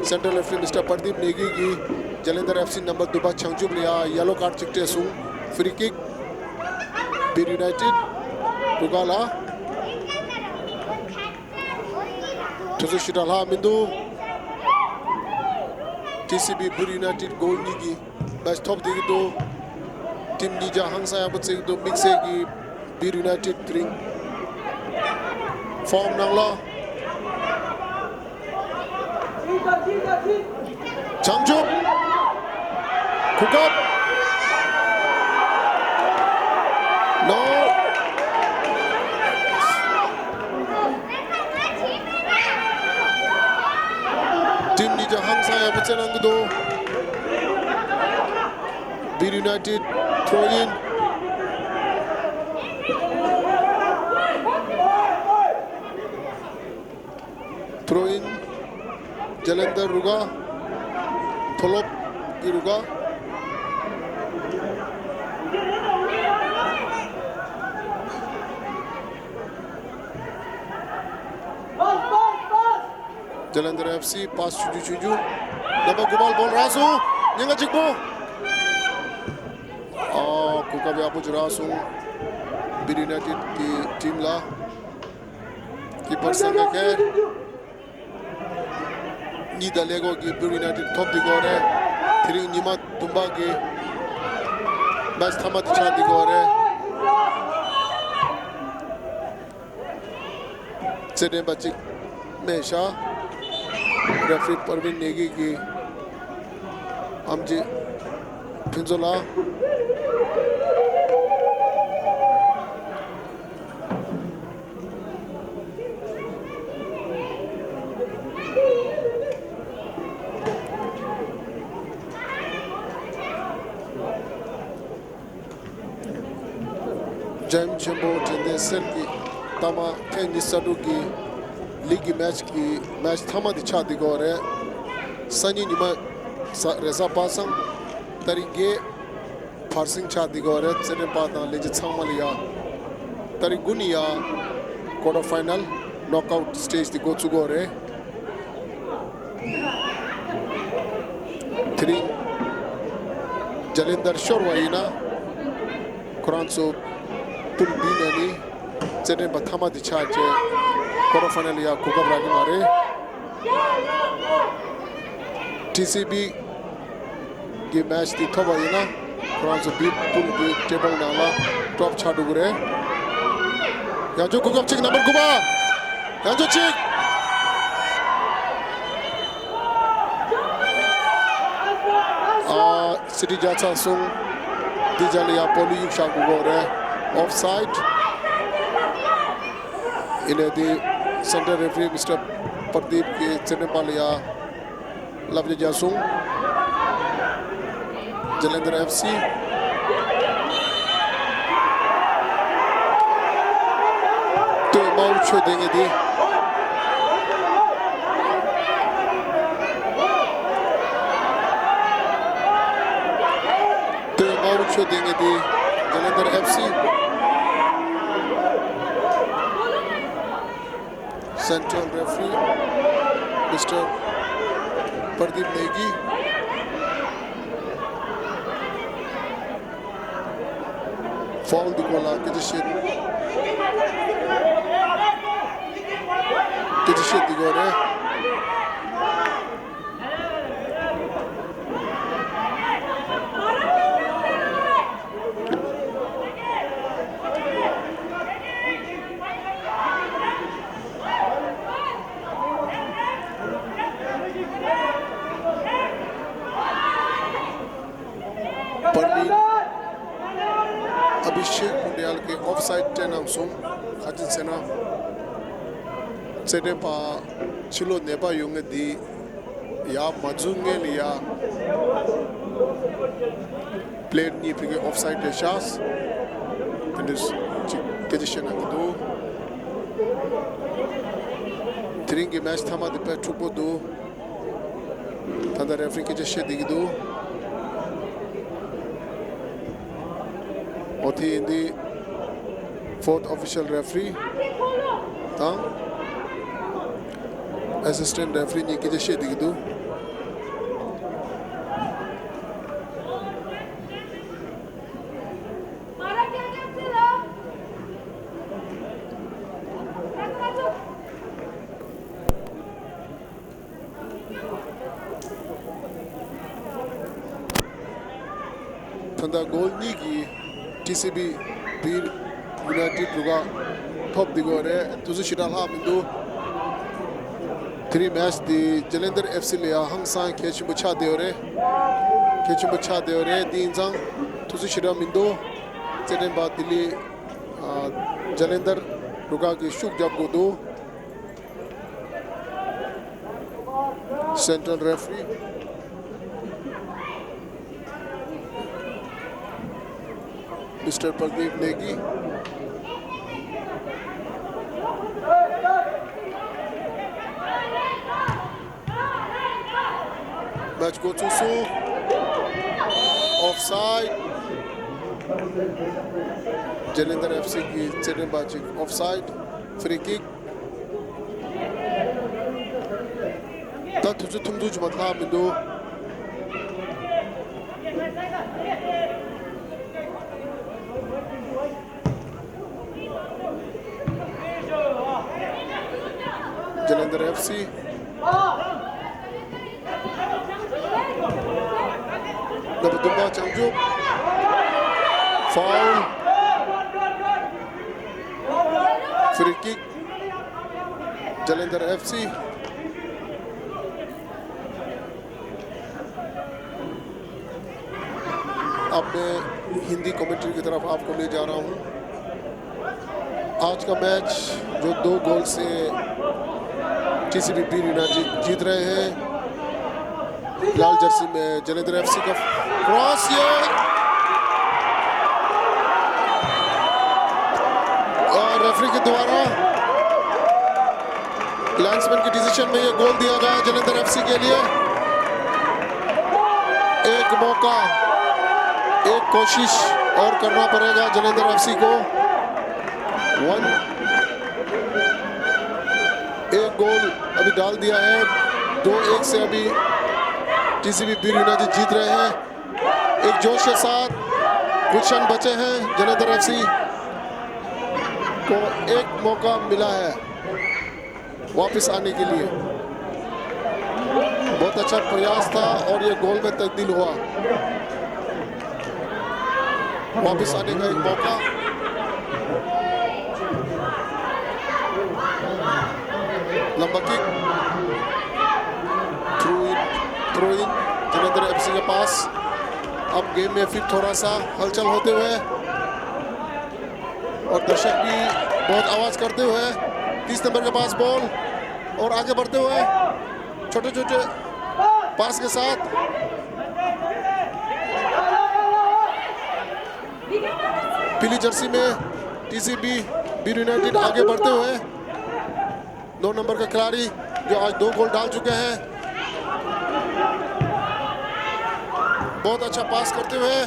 སེན་ཊར་རེ་ཕ་རི་མིས་ཊར་པར་དིབ་ནེ་གི་གིས་ཇ་ལན་དར་ཨེཕ་སི་རྣམ་པ་བདུན་པ་བྱང་ཆུབ་ལ་ཡ་ཡེ་ལོ་ཀརཌ་གཅིག་སྤྲད་སོང་། ཕི་རི་ཀིག་བིར་ཡུ་ནའི་ཊེཌ་རུ་ཁག་ལ། དུས་ཚོད་ཞེ་དྲག་ལྷག་མི་འདུག་ཊི་སི་བི་བིར་ཡུ་ནའི་ཊེཌ་གོལ་གཉིས་ཀྱི་མེ་ཆི་ཐོབ་བསྡད་ཀྱི་འདུག་ཊིམ་གཉིས་ཀྱང་ཧང་སང་ཡག་པོ་རྩེད་ཀྱི་འདུག་དམིགས་བསལ་གྱི་བིར་ཡུ་ནའི་ཊེཌ་དེ་རིང་ཕོམ་ནང་ལ། བྱང་ཆུབ། གོ་སྐབས། ནོ། ཊིམ་གཉིས་ཀྱང་ཧང་སང་ཡག་པོ་རྩེད་གནང་གི་འདུག་བིར་ཡུ་ནའི་ཊེཌ་ཐོ་རོ་ཨིན། ཐོ་རོ་ཨིན། ཇ་ལན་དར་རུ་ཁག་མཐོ་སློབ་ཀྱི་རུ་ཁག་ཇ་ལན་དར་ཨེཕ་སི་པཱས་ཆུང་ཆུང་ཆུང་ཆུང་། རྣམ་པ་དགུ་པར་བོལ་རག་སོང་། ཉེན་ཁ་གཅིག་པོ། ཨ་གོ་སྐབས་ཡག་པོ་ཅིག་རག་སོང་། བིར་ཡུ་ནའི་ཊེཌ་ཀྱི་ཊིམ་ལ། ཀི་པར་སེང་གེ་ཁེར། གཉིས་དང་ཀླད་ཀོར་གྱི་བིར་ཡུ་ནའི་ཊེཌ་ཐོབ་བསྡད་ཀྱི་ཡོད་རེད། དེ་རིང་ཉི་མ་བདུན་པ་གི་མེ་ཆི་མཐའ་མ་དེ་ཆགས་བསྡད་ཀྱི་ཡོད་རེད། རྩེད་འགྲན་པ་གཅིག་རྨས་བཞག་རེ་ཕ་རི་པར་ཝིན་ནེ་གི་གིས་ཨེམ་ཇེ་ཕུན་ཚོགས་ལགས། ཆེན་པོ་དྲན་རྟེན་གསེར་གྱི་རྟགས་མ་ཐེངས་ཉི་ཤུ་རྩ་དྲུག་གི་ལིག་གི་མེ་ཆི་གི་མེ་ཆི་མཐའ་མ་དེ་ཆགས་བསྡད་ཀྱི་ཡོད་རེད། སང་ཉིན་ཉི་མ་གཟའ་རེས་གཟའ་པ་སངས་ཏ་རིག་བརྒྱད་བར་གསེང་ཆགས་བསྡད་ཀྱི་ཡོད་རེད། རྩེད་འགྲན་པ་དང་ལས་བྱེད་ཚང་མ་ལ་ཡ། ཏ་རིག་དགུ་ནས་ཡ་ཀོ་ཊར་ཕའི་ནལ་ནོག་ཨའུཊ་སི་ཊེཇ་དེ་འགོ་བཙུགས་ཀྱི་ཡོད་རེད། དེ་རིང་ཇ་ལན་དར་ཤོར་བ་ཡིན་ན་ཁོ་རང་ཚོ་པུལ་བི་ནང་ནས་རྩེད་འགྲན་པ་མཐའ་མ་དེ་ཆགས་རྗེས་ཀོ་ཊར་ཕའི་ནལ་ཡ་གོ་སྐབས་རག་གི་མ་རེད། ཊི་སི་བི་གི་མེ་ཆི་དེ་ཐོབ་པ་ཡིན་ན་ཁོ་རང་ཚོ་བི་པུལ་བི་ཊེ་བལ་ནང་ལ་ཊོབ་ཆགས་འགྲོ་གི་རེད། ཡང་བསྐྱར་གོ་སྐབས་གཅིག་ནམ་བར་དགུ་པ། ཡང་བསྐྱར་གཅིག་ཨ། སི་ཊི་རྒྱལ་ཚ་གསུང་། འདི་རྒྱལ་ལ་ཡ་པོ་ལི་གཡུག་བཞག་དགོས་ཀྱི་རེད། ཨོཕ་སའིཌ། ཡིན་ནའི་འདི་སེན་ཊར་རེ་ཕི་རི་མིས་ཊར་པར་དིབ་ཀྱིས་རྩེད་འགྲན་པ་ལ་ཡ་བསླབ་བྱ་རྒྱག་སོང་། ཇ་ལན་དར་ཨེཕ་སི། སྟོད་དམར་པོ་ཆོས་ལྡན་གྱི་འདི། སྟོད་དམར་པོ་ཆོས་ལྡན་གྱི་འདི། ཇ་ལན་དར་ཨེཕ་སི། སེན་ཊར་རེ་ཕི་རི་མིས་ཊར་པར་དིབ་ནེ་གི། ཕའུལ་འདི་སྐོར་ལ་སྐད་ཆ་བཤད། སྐད་ཆ་བཤད་འདི་སྐོར་རེད། པར་ཝིན་ཨ་བྷི་ཤེག་ཀུན་ཌི་ཡལ་གྱིས་ཨོཕ་སའིཌ་སྤྲད་གནང་སོང་། ག་ཅི་ཟེར་ན། རྩེད་འགྲན་པ་ཕྱི་ལོགས་ནད་པ་ཡོད་མཁན་འདི་ཡར་མ་འཛུལ་སྔོན་ལ་ཡ། པི་ལེ་ཡར་གཉིས་ཕ་གིར་ཨོཕ་སའིཌ་སྤྲད་ཤག་དེ་འདྲ་ཅིག་སྐད་ཆ་བཤད་གནང་གི་འདུག་དེ་རིང་གི་མེ་ཆི་མཐའ་མ་དེ་དཔེ་འཁྲུག་པོ་འདུག་ད་ལྟ་རེ་ཕི་རི་སྐད་ཆ་བཤད་བསྡད་ཀྱི་འདུག་འོ་དེ་ཡིན་དུས་ཕོརཐ་ཨོ་ཕི་ཤལ་རེ་ཕི་རི་དང་ཨེ་སི་སི་ཊེན་ཊི་རེ་ཕི་རི་རེ་གཉིས་སྐད་ཆ་བཤད་བསྡད་ཀྱི་འདུག་ད་ལྟ་གོལ་གཉིས་ཀྱིས་ཊི་སི་བི་བི་ཡུ་ནའི་ཊེཌ་རུ་ཁག་ཐོབ་བསྡད་ཀྱི་ཡོད་རེད། དུས་ཚོད་ཞེ་དྲག་ལྷག་མི་འདུག་དེ་རིང་མེ་ཆི་འདི་ཇ་ལན་དར་ཨེཕ་སི་ལ་ཡང་ཧང་སང་གལ་ཆེན་པོ་ཆགས་བསྡད་ཡོད་རེད། གལ་ཆེན་པོ་ཆགས་བསྡད་ཡོད་རེད། དེ་ཡིན་ཙང་དུས་ཚོད་ཞེ་དྲག་མི་འདུག་རྩེད་འགྲན་པ་ལྡི་ལི་ཨ་ཇ་ལན་དར་རུ་ཁག་གིས་ཤུགས་རྒྱབ་དགོས་འདུག Central referee, Mister Pradeep Negi. Match འགོ་ཚུགས་སོང་། Offside. Jalandhar F C གི་རྩེད་འགྲན་པ་ཅིག་offside. Free kick. ད་དུས་ཚོད་ཐུང་ཐུང་ཅིག་མ་ལྷག་མི་འདུག Jalandhar F C. Number བདུན་པ་བྱང་ཆུབ། Foul. Free kick. Jalandhar F C. अब मैं हिंदी कमेंट्री की तरफ आपको ले जा रहा हूँ। आज का मैच जो दो गोल से टीसीबी बीर यूनाइटेड जीत रहे हैं। लाल जर्सी में जलेंद्र एफसी का क्रॉस, ये रेफरी के द्वारा लाइंसमैन की डिसीजन में ये गोल दिया गया जलंधर एफसी के लिए। एक मौका, एक कोशिश और करना पड़ेगा जलंधर एफसी को। वन, एक गोल अभी डाल दिया है। दो एक से अभी टीसीबी बीर यूनाइटेड जीत रहे हैं। एक जोश के साथ कुछ क्षण बचे हैं। जलंधर एफसी को एक मौका मिला है वापस आने के लिए। बहुत अच्छा प्रयास था और ये गोल में तब्दील हुआ। वापस आने का एक मौका। लंबा किक। थ्रू इन, थ्रू इन। जलंधर एफसी के पास। अब गेम में फिर थोड़ा सा हलचल होते हुए और दर्शक भी बहुत आवाज करते हुए तीस नंबर के पास बॉल और आगे बढ़ते हुए छोटे छोटे पास के साथ पीली जर्सी में टीसीबी बीर यूनाइटेड आगे बढ़ते हुए दो नंबर का खिलाड़ी जो आज दो गोल डाल चुके हैं, बहुत अच्छा पास करते हुए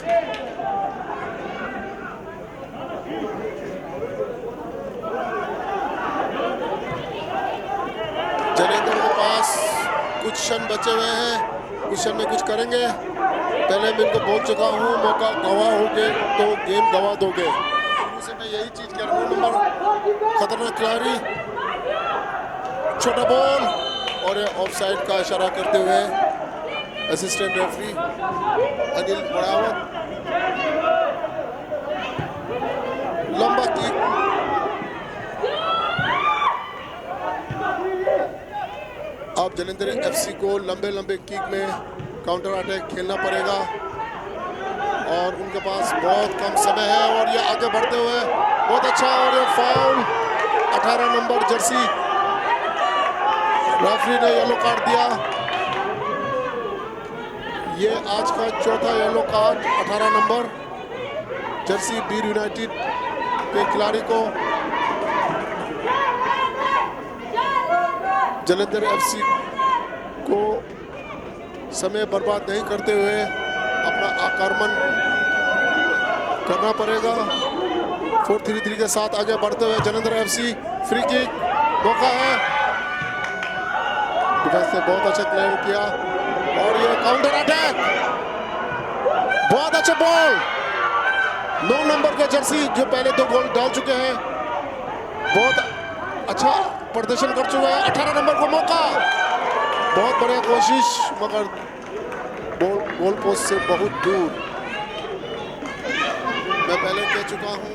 जलेंद्र के पास कुछ क्षण बचे हुए हैं, कुछ क्षण में कुछ करेंगे। पहले मैं इनको बोल चुका हूँ, मौका गवा होगे तो गेम गवा दोगे। शुरू से मैं यही चीज कह रहा हूँ। नंबर खतरनाक खिलाड़ी, छोटा बॉल और ऑफ साइड का इशारा करते हुए असिस्टेंट रेफरी अनिल वड़ावत। लंबा किक। अब जलेंद्र एफसी को लंबे लंबे किक में काउंटर अटैक खेलना पड़ेगा और उनके पास बहुत कम समय है और ये आगे बढ़ते हुए बहुत अच्छा, और ये फाउल, अठारह नंबर जर्सी, रेफरी ने येलो कार्ड दिया। ये आज का चौथा येलो कार्ड, अठारह नंबर जर्सी बीर यूनाइटेड के खिलाड़ी को। जलंधर एफसी को समय बर्बाद नहीं करते हुए अपना आक्रमण करना पड़ेगा। फोर थ्री थ्री के साथ आगे बढ़ते हुए जलंधर एफसी। फ्री किक, मौका है। डिफेंस ने बहुत अच्छा क्लियर किया और ये काउंटर अटैक, बहुत अच्छा बॉल। नौ नंबर का जर्सी जो पहले दो गोल डाल चुके हैं, बहुत अच्छा प्रदर्शन कर चुका है। अठारह नंबर को मौका, बहुत बढ़िया कोशिश, मगर बॉल गोल पोस्ट से बहुत दूर। मैं पहले कह चुका हूँ,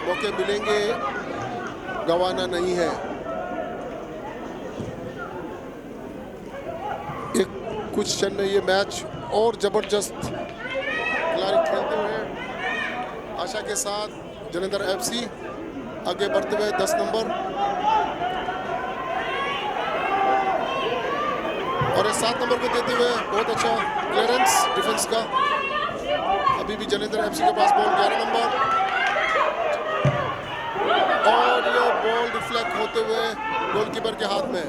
मौके मिलेंगे, गंवाना नहीं है। एक कुछ क्षण में ये मैच और जबरदस्त खिलाड़ी खेलते हुए आशा के साथ जलंधर एफसी आगे बढ़ते हुए दस नंबर और ये सात नंबर को देते हुए बहुत अच्छा क्लियरेंस डिफेंस का। अभी भी जलंधर एफसी के पास बॉल, ग्यारह नंबर, और ये बॉल डिफ्लेक्ट होते हुए गोलकीपर के हाथ में।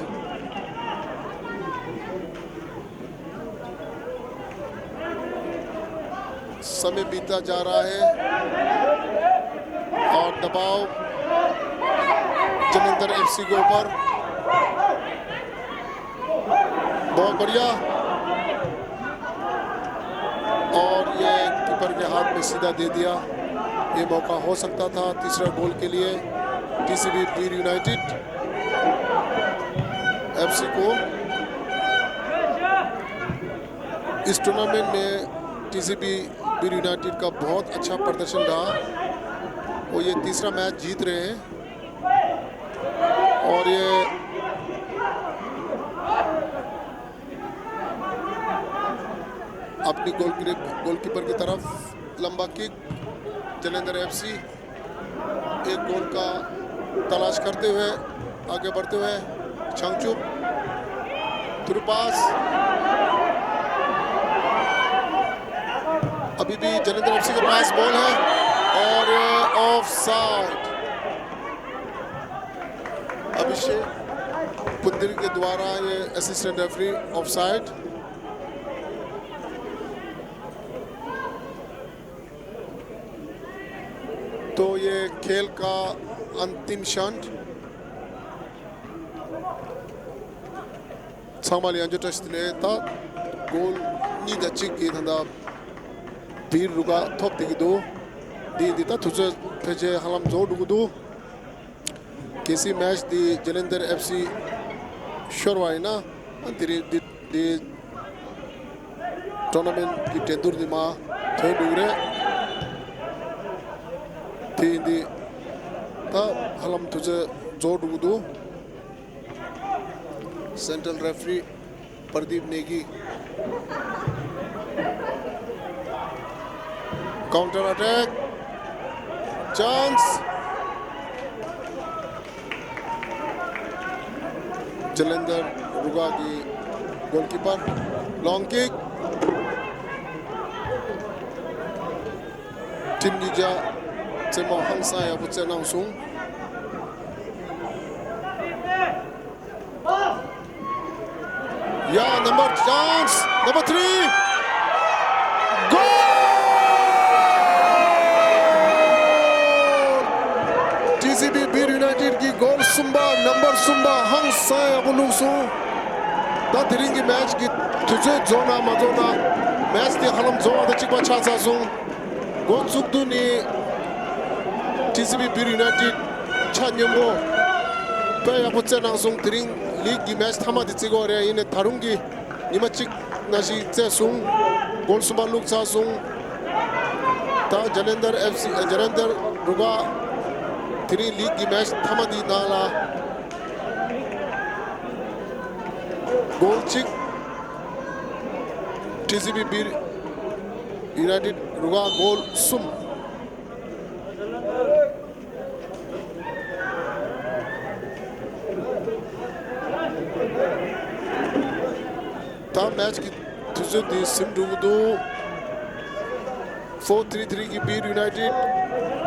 समय बीतता जा रहा है और दबाव जलंधर एफसी के ऊपर। बहुत बढ़िया। और ये कीपर के हाथ में सीधा दे दिया। ये मौका हो सकता था तीसरा गोल के लिए टीसीबी बीर यूनाइटेड एफसी को। इस टूर्नामेंट में टीसीबी बीर यूनाइटेड का बहुत अच्छा प्रदर्शन रहा और ये तीसरा मैच जीत रहे हैं। और ये अपनी गोल, गोलकीपर की तरफ लंबा किक, जलंधर एफसी एक गोल का तलाश करते हुए आगे बढ़ते हुए छांगचुप थ्रू पास। अभी भी जलंधर एफसी के पास बॉल है और ऑफ साइड। विषय पुंदिर के द्वारा ये असिस्टेंट रेफरी ऑफसाइड। तो ये खेल का अंतिम क्षण। ཚང་མ་ལ་ཡང་བསྐྱར་བཀྲ་ཤིས་བདེ་ལེགས། ད་གོལ་གཉིས་དང་གཅིག་གིས་ད་ལྟ་བིར་རུ་ཀ་ཐོབ་བསྡད་ཀྱི་འདུག་འདི་འདི་ད་དུས་ཚོད་ཕལ་ཆེར་ཧ་ལམ་རྫོགས་འགྲོ་གི་འདུག་གལ་སྲིད་མེཆ་འདི་ཇ་ལན་དར་ཨེཕ་སི་ཤོར་བ་ཡིན་ན། ཨ་དེ་རིང་འདི་འདི་ཊོར་ན་མེན་གྱི་འགྲན་བསྡུར་འདི་མར་ཐོན་འགྲོ་གི་རེད། དེ་ཡིན་དུས་ད་ཧ་ལམ་དུས་ཚོད་རྫོགས་འགྲོ་གི་འདུག Central referee Pardeep Negi. Counter attack. Chance. Jalandhar Ruga གི་goalkeeper. Long kick. Team Ninja རྩེད་མོ་ཧང་སང་ཡག་པོ་རྩེད་གནང་སོང་། Yeah, number chance, number three. Goal! ཊི་སི་བི་བིར་ཡུ་ནའི་ཊིཌ་གི་གོལ་གསུམ་པ། number གསུམ་པ་ཧང་སང་ཡག་པོ་བླུགས་སོང་། ད་དེ་རིང་གི་མེཆ་གི་དུས་ཚོད་རྫོགས་ན་མ་རྫོགས་ན། མེཆ་དེ་ཧ་ལམ་རྫོགས་པ་དང་གཅིག་པ་ཆགས་ཚར་སོང་། འགོ་བཙུགས་དུས་ནས་ཊི་སི་བི་བིར་ཡུ་ནའི་ཊིཌ་ཆ་སྙོམས་པོ་དཔེ་ཡག་པོ་རྩེད་གནང་སོང་། དེ་རིང་ལིག་གི་མེཆ་མཐའ་མ་དེ་རྩེ་གི་ཡོད་རེད། ཡིན་ནའི་ད་རུང་གི་ཉི་མ་གཅིག་ནང་བཞིན་རྩེས་སོང་། གོལ་གསུམ་པ་བླུགས་ཚར་སོང་། ད་ཇ་ལན་དར་ཨེཕ་སི་ཇ་ལན་དར་རུ་ཀ་དེ་རིང་ལིག་གི་མེཆ་མཐའ་མ་དེའི་ནང་ལ་གོལ་གཅིག་ཊི་སི་བི་བིར་ཡུ་ནའི་ཊིཌ་རུ་ཀ་གོལ་གསུམ། ད་མེཆ་གི་དུས་ཚོད་འདི་ཟིན་འགྲོ་གི་འདུག Four three three གི་བིར་ཡུ་ནའི་ཊིཌ།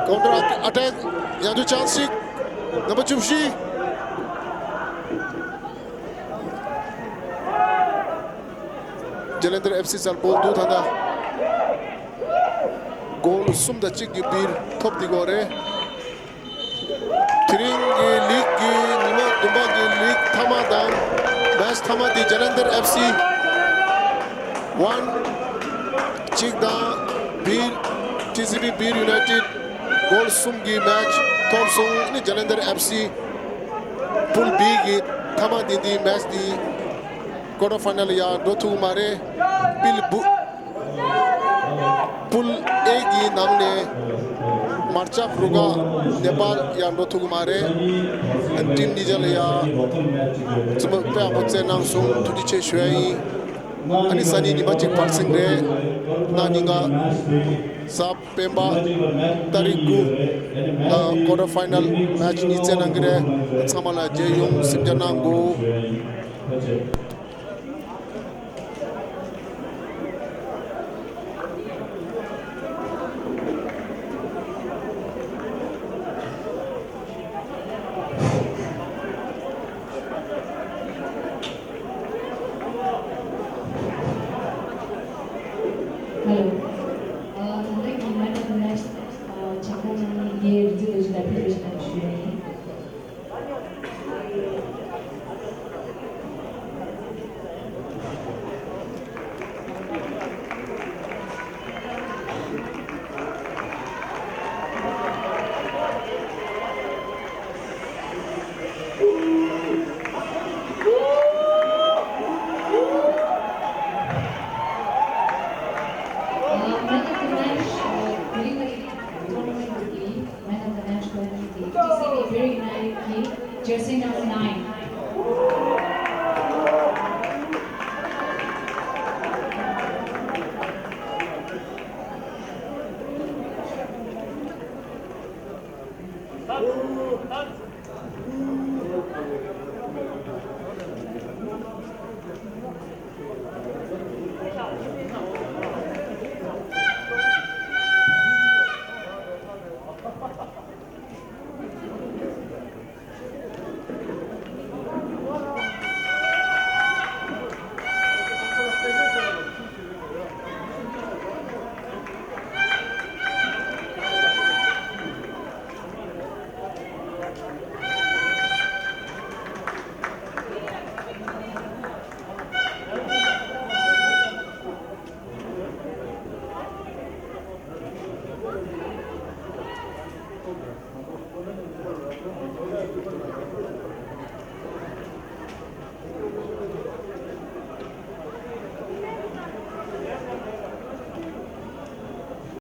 Counter attack. ཡང་དུ་ཆན་སི་ཞིག Number བཅུ་བཞི། ཇ་ལན་དར་ཨེཕ་སི་རྩར་བོལ་འདུག་ད་ལྟ་གོལ་གསུམ་དང་གཅིག་གི་བིར་ཐོབ་བསྡད་ཡོད་རེད། དེ་རིང་གི་ལིག་གི་ཉི་མ་བདུན་པ་གི་ལིག་མཐའ་མ་དང་མེཆ་མཐའ་མ་དེ་ཇ་ལན་དར་ཨེཕ་སི་ཝན་གཅིག་དང་བིར་ཊི་སི་བི་བིར་ཡུ་ནའི་ཊིཌ་གོལ་གསུམ་གྱི་མེཆ་ཐོབ་སོང་། ནི་ཇ་ལན་དར་ཨེཕ་སི་པུལ་བི་གི་མཐའ་མ་དེ་དེ་མེཆ་དེ་ཀོ་ཊར་ཕའི་ནལ་ཡར་འགྲོ་ཐུབ་མ་རེད། པིལ་བུ། པུལ་ཨེ་གི་ནང་ནས་མར་ཅབ་རུ་ཀ་ནེ་པཱལ་ཡར་འགྲོ་ཐུབ་ཀྱི་མ་རེད། ཊིམ་ནི་ཇ་ལ་ཡ་རྩེད་མོ་དཔེ་ཡག་པོ་རྩེད་གནང་སོང་། ཐུགས་རྗེ་ཆེ་ཞུ་ཡ་ཡིན། ཨ་ནི་སང་ཉིན་ཉི་མ་གཅིག་བར་གསེང་རེད། གནངས་ཉིན་ག་གཟའ་སྤེན་པ་ཏ་རིག་དགུ་ལ་ཀོ་ཊར་ཕའི་ནལ་མེཆ་གཉིས་རྩེད་གནང་གི་རེད། ཚང་མ་ལ་མཇལ་ཡོང་། སེམས་ཆུང་གནང་དགོས། Hello. Uh, ད་ལྟ་གི་Man of the Match, uh, ཆགས་སྒོ་གནང་མཁན་རིག་འཛིན་རྡོ་རྗེ་ལ་ཕེབས་རོགས་ཞེས་ཞུ་ཡ་ཡིན། Uh, man of the match, uh, preliminary tournament would be, man of the match tournament would be T C B Biri United, jersey number nine.